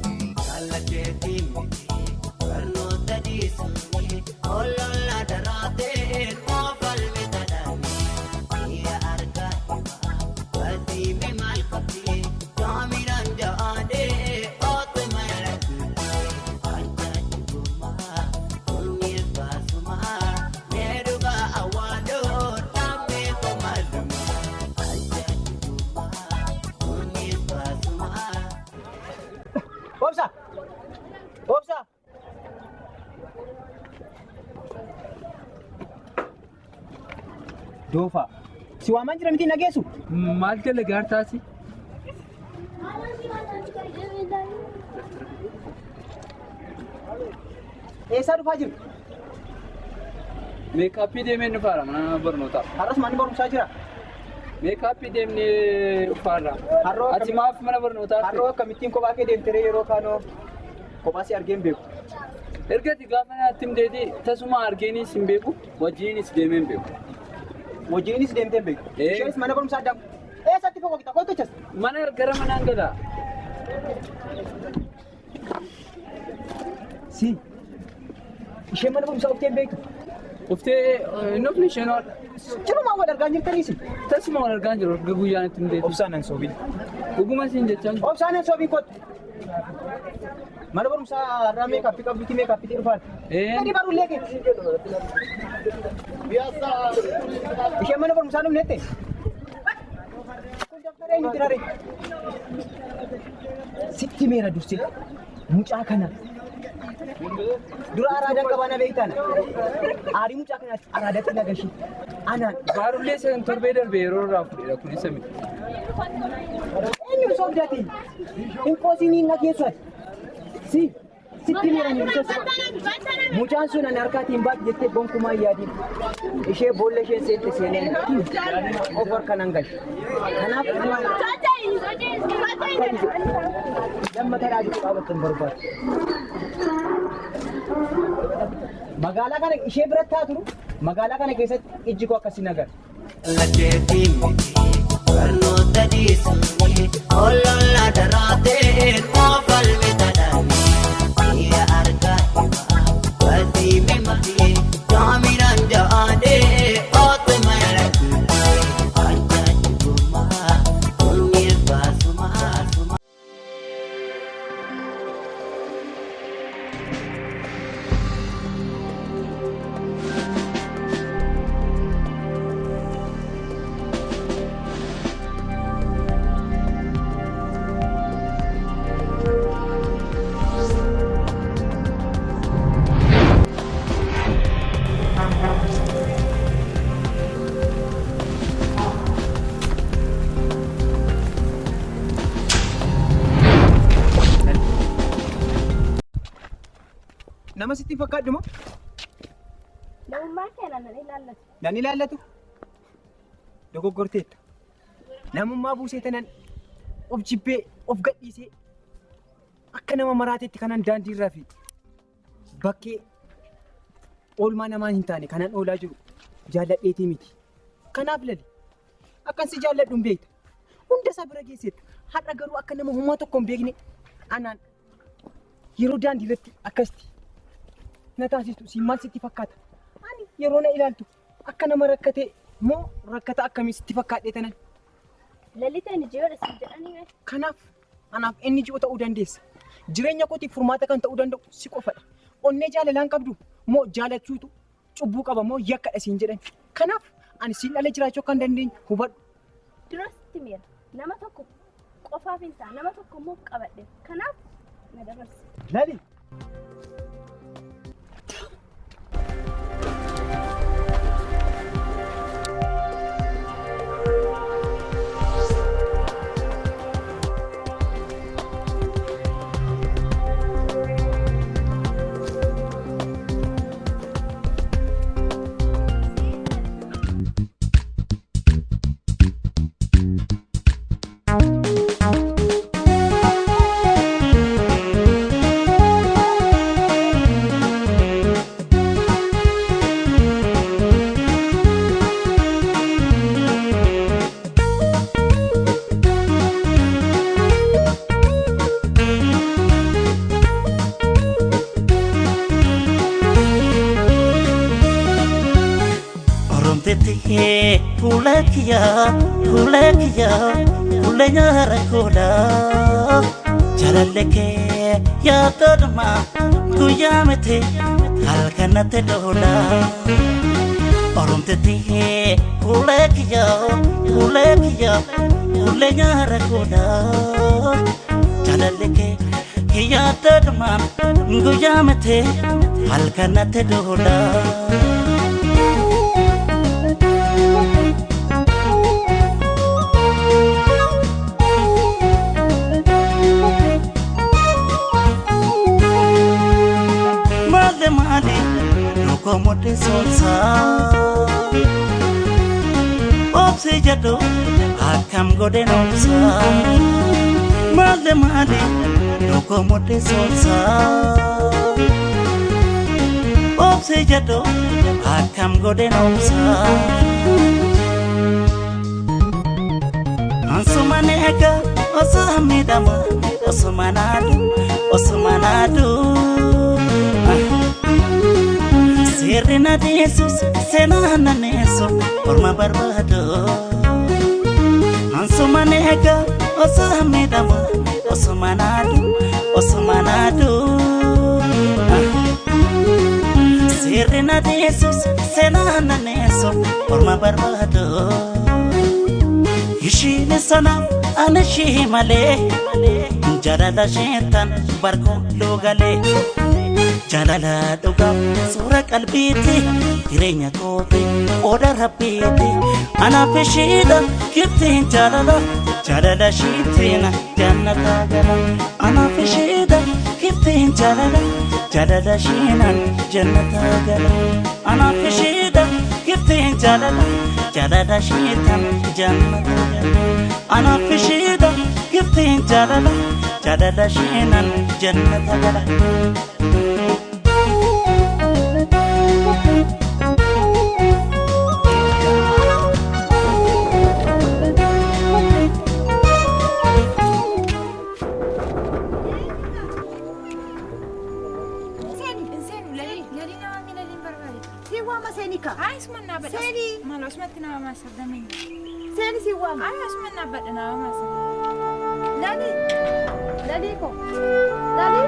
J: Jaallateetii miti barnoota dhiisuun olola daraatee koofalme tadhaanii biyya argaa himaa batiime maal qabdi jaaminaan ja'aadee ootu mala ajaa'ibumaa kunneen baasumaa mee dhugaa awwaadoo dhaabee komalumaa ajaa'ibumaa kunneen baasumaa.
E: Obsa! Obsa! Doofa. Si waamaan jira miti nageessu?
D: Maal jala gaartaasi?
E: Eessaa dhufaa jirtu?
D: Meekaappii deemee dhufaara mana barnootaa.
E: Har'as manni barumsaa jira.
D: Meekaappii deemnee dhufaarra.
E: Har'oo
D: Ati maaf mana barnootaa?
E: Har'oo akkamittiin kophaa kee deemteree yeroo kaanoo kophaa si argee hin beeku.
D: Erga ati gaafa natti himteeti tasuma argeenis hin beeku wajjinis deemee hin beeku.
E: Wajjinis deemtee hin beeku. Isheenis mana barumsaa addaan eessatti foqoqita kootu chas.
D: Mana gara manaan gala.
E: Si isheen mana barumsaa uftee hin beektu.
D: Uftee hin dhufne isheen hodha.
E: Jirumaa wal argaa hin jirtaniisi.
D: Tasuma wal argaa hin jiru erga guyyaan itti himteeti.
E: Obsaan nan soobiin.
D: Dhuguma siin jechaan.
E: Obsaan nan soobiin kootu. Mana barumsaa har'aa meekaappii qabdutti meekaappiitti dhufaan. Gadi barullee kee. Isheen mana barumsaa dhufnette. Kun daftara eenyutti raree? Sitti meera dursee mucaa kana. Dura araadaan qabaa na beektaan. Aarii mucaa kanaatti araadatti na gashi. Anaan.
D: Baarullee san torbee darbe yeroo irraa fudhedha kun isa miti.
E: Eenyu soobdati? Hin qoosiniin na keessatti. Si sitti meera ni dursas. Mucaan sun ani harkaatiin baati jettee gonkumaa hin yaadin. Ishee boolla isheen seente seenee of harka nan galche. Kanaaf lammata dhaaduu qabatte hin barbaadu. Magaalaa kana ishee biratti haa turu. Magaalaa kana keessatti ijji koo akkasii nagar.
J: Jaallateetii miti barnoota dhiisuun olola daraatee koofalme tadhaanii biyya argaa himaa batiime malee jaaminaan ja'aadee ootu mala ajaa'ibumaa kunneen baasumaa.
E: Nama sitti hin fakkaadhu moo?
A: Namummaa kee nan ilaallatu.
E: Nan ilaallatu? Dogoggorteetta. Namummaa buusee tanan of jibbee of gadhiisee akka nama maraateetti kanan daandii irraa fi bakkee oolmaa namaa hin taane kanan oolaa jiru jaalladheetii miti. Kanaaf lali akkan si jaalladhu hin beekta. Hunda isaa bira geesseetta. Har'a garuu akka nama homaa tokko hin beekne anaan yeroo daandii irratti akkasitti na taasistu siin maal sitti fakkaata? Ani yeroo na ilaaltu akka nama rakkatee moo rakkata akkamii sitti fakkaadhee tanan?
A: Laliteen ijoodha siin jedhanii mee?
E: Kanaaf anaaf inni ji'u ta'uu dandeessa. Jireenya kootiif furmaata kan ta'uu danda'u si qofadha. Onnee jaalalaan qabdu moo jaalachuutu cubbuu qaba moo yakkadha siin jedhan. Kanaaf ani siin ala jiraachuu akka hin dandeenye hubadhu.
A: Dura sitti miira. Nama tokko qofaaf hin ta'a. Nama tokko immoo qabadhe. Kanaaf na dabarsi.
E: Lali.
K: Oromtetti fuula kiyya fuula kiyya fuula nyaara koola jaalallee kee yaadadhuma guyyaa miti halkan natti dhoola. Oromtetti fuula kiyya fuula kiyya fuula nyaara koola jaalallee kee yaadadhuma guyyaa miti halkan natti dhoola. Male male duukaa sonsa Obsi jedhu akkam godhen obsa Male male duukaa sonsa Obsi jedhu akkam godhen obsa Ansuma neega osoo miidhamu osuma naadu osuma naadu. Seerri na deessus seenaa na neessu orma barbaadu. Ansuma neega osoo miidhamu osuma naadu osuma naadu. Seerri na deessus seenaa na neessu orma barbaadu. Ishiin sanaaf ani ishii malee jaalala isheetan barkoo galee. Jaalala dhugaaf suura qalbiiti jireenya kooti qooda rabbiiti anaaf ishiidha giftiin jaalala jaalala ishiitiin jannata gala anaaf ishiidha giftiin jaalala jaalala ishiinan jannata gala anaaf ishiidha giftiin jaalala jaalala ishiitan jannata gala anaaf ishiidha giftiin jaalala jaalala ishiinan jannata gala.
G: Seeni si waama. Ay asuma naabbadha nama maasa. Lali. Lali ko. Lali.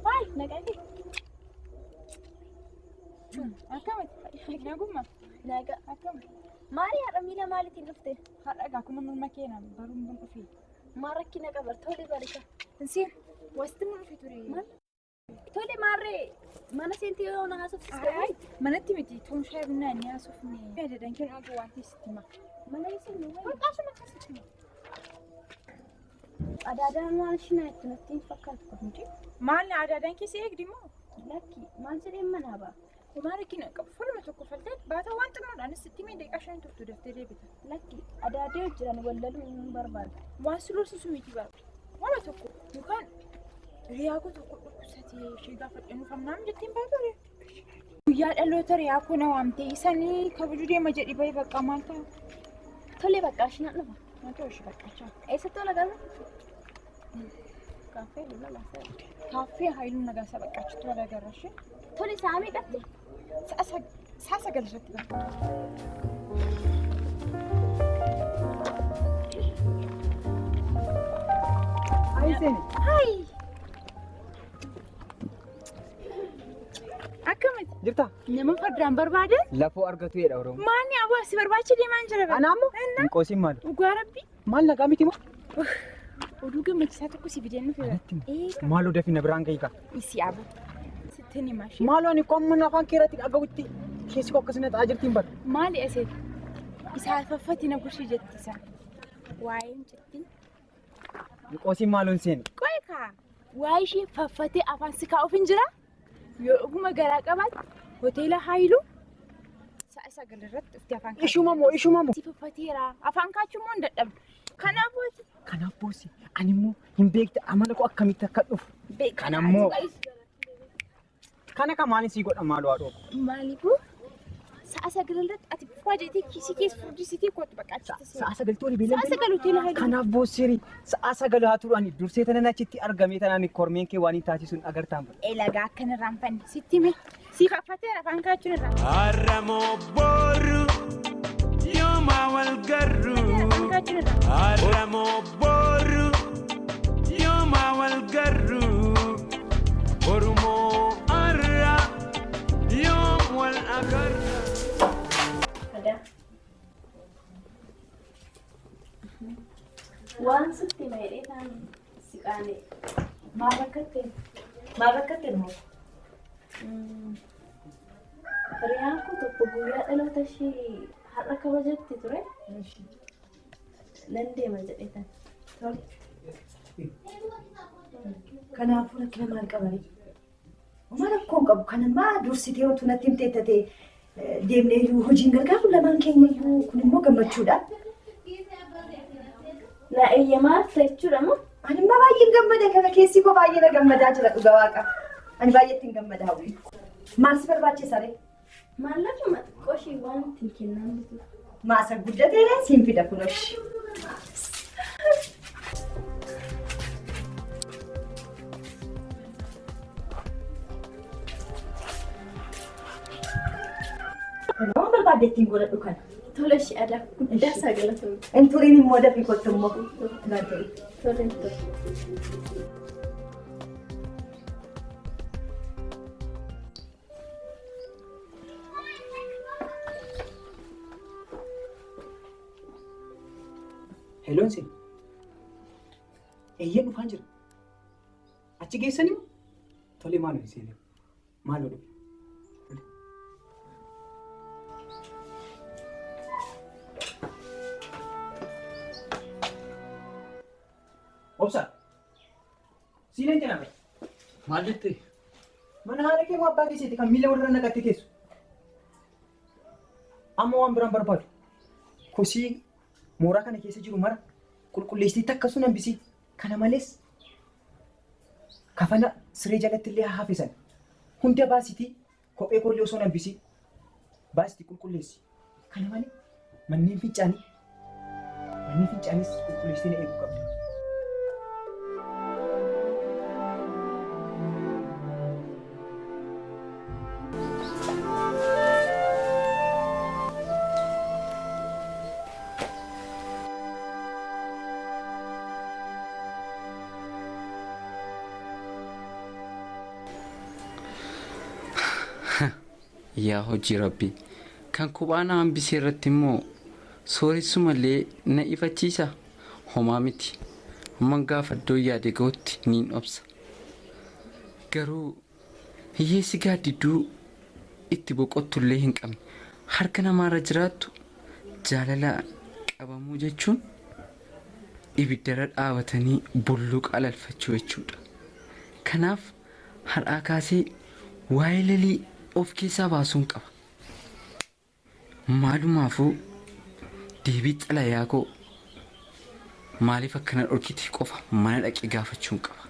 A: Waay nagaa kee.
F: Akkamitti? Nagummaa?
A: Nagaa.
F: Akkam?
A: Maali haadha miila maaliitiin dhufte?
F: Haadha egaa akkuma morma keenan baruun bun dhufe.
A: Maal rakkina qaba? Tole barika.
G: Insiin wasitti nu dhufe ture.
A: Maal? Tole maarree mana seentii yoo na haasofsiiste.
G: Ay, manatti miti tuun shaayii bunnaa inni haasofne. Adaadaan kee dhaabu waan ta'e sitti hima.
A: Mana isin nu wayi.
G: Qaasuma akkasitti hima.
A: Adaadaan waan ishiin itti natti hin fakkaatu kun.
G: Maal adaadaan kee si eegdi moo?
A: Lakki maal jedheen manaa ba'a?
G: Homaa rakkina qabu fuluma tokko faltee baata waan xinnoodhaanis sitti himee daqiiqaa 5 turtu daftee deebita.
A: Lakki adaadee jiran wallaluu hin barbaadu.
G: Waan si lolsisu miti bara. Waan tokko yookaan riyaa koo tokko dhukkubsatee ishee gaafadhe nuuf amnaam jetteen baatu ree. Guyyaa dhaloota riyaa koo na waamtee isanii kabajuu deema jedhi bahi bakka maal ta'a?
A: Tole bakka ishiin dhufa.
G: Maal ta'u ishee bakka chaa?
A: Eessatti ol agarra?
G: Kaaffee Lula Laasaa. Kaaffee Haayiluu Nagaasaa bakka achitti wal agarra ishee.
A: Tole sa'a meeqatti?
G: Sa'a 9 irratti bakka.
E: Ayi seeni.
G: Hayi! Akkamiti?
E: Jirta?
G: Nama fardaan barbaade?
E: Lafoo argatu jedha Oromoo.
G: Maanni aboo si barbaacha deemaan jira.
E: Ana ammoo? Hin qoosiin maal?
G: Dhugaa rabbi.
E: Maal nagaa miti moo?
G: Oduu gammachiisaa tokko si fideen dhufe.
E: Maaloo dafii na biraan ga'ii kaa.
G: Isi aboo. Sittin hima ishee.
E: Maaloo ani qoomman afaan kee irratti dhaga'utti keessi koo akkasuma ta'aa jirtiin bara.
G: Maali aseet? Isaa faffati na gushii jetti isaan. Waa'ee mucattii.
E: Hin qoosiin maaloo hin seeni.
G: Qoy kaa. Waa'ee ishee faffatee afaan si kaa'uuf hin jiraa? Yoo dhuguma garaa qabaatte hoteela Haayiluu sa'a 9 irratti dhuftee afaan kaachuu.
E: Ishuma moo ishuma moo?
G: Si faffateera. Afaan kaachuu immoo hin dadhabdu. Kanaaf boossi.
E: Kanaaf boossi ani immoo hin beekte amala koo akkamitti akka dhufu. Kana immoo kana kan maaliin sii godha maaloo haadhoo?
G: Maaliifuu sa'a 9 irratti ati bifaa jettee kiisii keessa furdisiitee kootu bakka achitti seena.
E: Sa'a 9 tooni beelan.
G: Sa'a 9 hoteela Haayiluu.
E: Kanaaf boossiri sa'a 9 haa turan dursee tanan achitti argamee tanaan kormeen kee waan hin taasisuun agartaan.
G: Elagaa akkana irraanfanne sitti hime. Si faffateera afaan kaachuun irraa.
H: Harramoo boru yooma wal garru. Harramoo boru yooma wal garru. Borumoo har'a yoom wal agarra.
A: Adaa. Waan sitti hima ta'an si qaane.
B: Maal rakkatte? Maal rakkatte immoo?
A: Riyaan koo tokko guyyaa dhaloota ishee har'a kabajatti ture. Nan deema jedhee tan.
B: Tole. Kanaafuu rakkina maal qabani? Maal rakkoo hin qabu. Kana maa dursitee wantu natti himtee tatee deemnee iyyuu hojiin gargaaru lamaan keenya iyyuu kun immoo gammachuudha.
A: Na eeyyamaa jechuudha moo?
B: Ani immoo baay'een gammada kana keessi koo baay'ee na gammadaa jira dhuga waaqa. Ani baay'ee ittiin gammada hawwi. Maal si barbaachisa ree?
A: Maallaquma xiqqoo ishee waan ittiin kennaan bitu.
B: Maasa guddateera siin fida kunuunsi. Waan barbaadde ittiin godhadhu kana.
A: Tole ishee aadaa guddaa isaa galatoomte.
B: Hin turiin immoo dafii kottu immoo.
A: Tole tole.
E: Heeloon seeni. Eeyyee dhufaan jira. Achi geessanii moo? Tole maaloo hin seeni. Maaloo dhufe. Obsa. Siineen jedhama.
D: Maal jettee?
E: Mana haadha kee moo abbaa keessiiti kan miila walirra naqattee teessu? Amma waan biraan barbaadu. Kosii mooraa kana keessa jiru mara qulqulleessitee takka sun hambisii. Kana malees kafana siree jalatti illee haa hafisan. Hunda baasitii kophee koollee osoo hambisii baasitii qulqulleessi. Kana malee manneen fincaanis qulqulleessitee na eeguu qabda.
D: Yaa hojii rabbi kan kophaa na hambisee irratti immoo sooressumallee na ifachiisa homaa miti Hamman gaafa iddoo yaade ga'utti niin obsa. Garuu hiyyeessi gaaddidduu itti boqottullee hin qabne harka namaarra jiraattu jaalala qabamuu jechuun ibiddarra dhaabatanii bulluqa alalfachuu jechuudha. Kanaaf har'aa kaasee waa'ee lalii of keessaa baasuun qaba. Maalumaafuu deebii xalayaa koo maaliif akkana dhorkite qofa mana dhaqee gaafachuun qaba.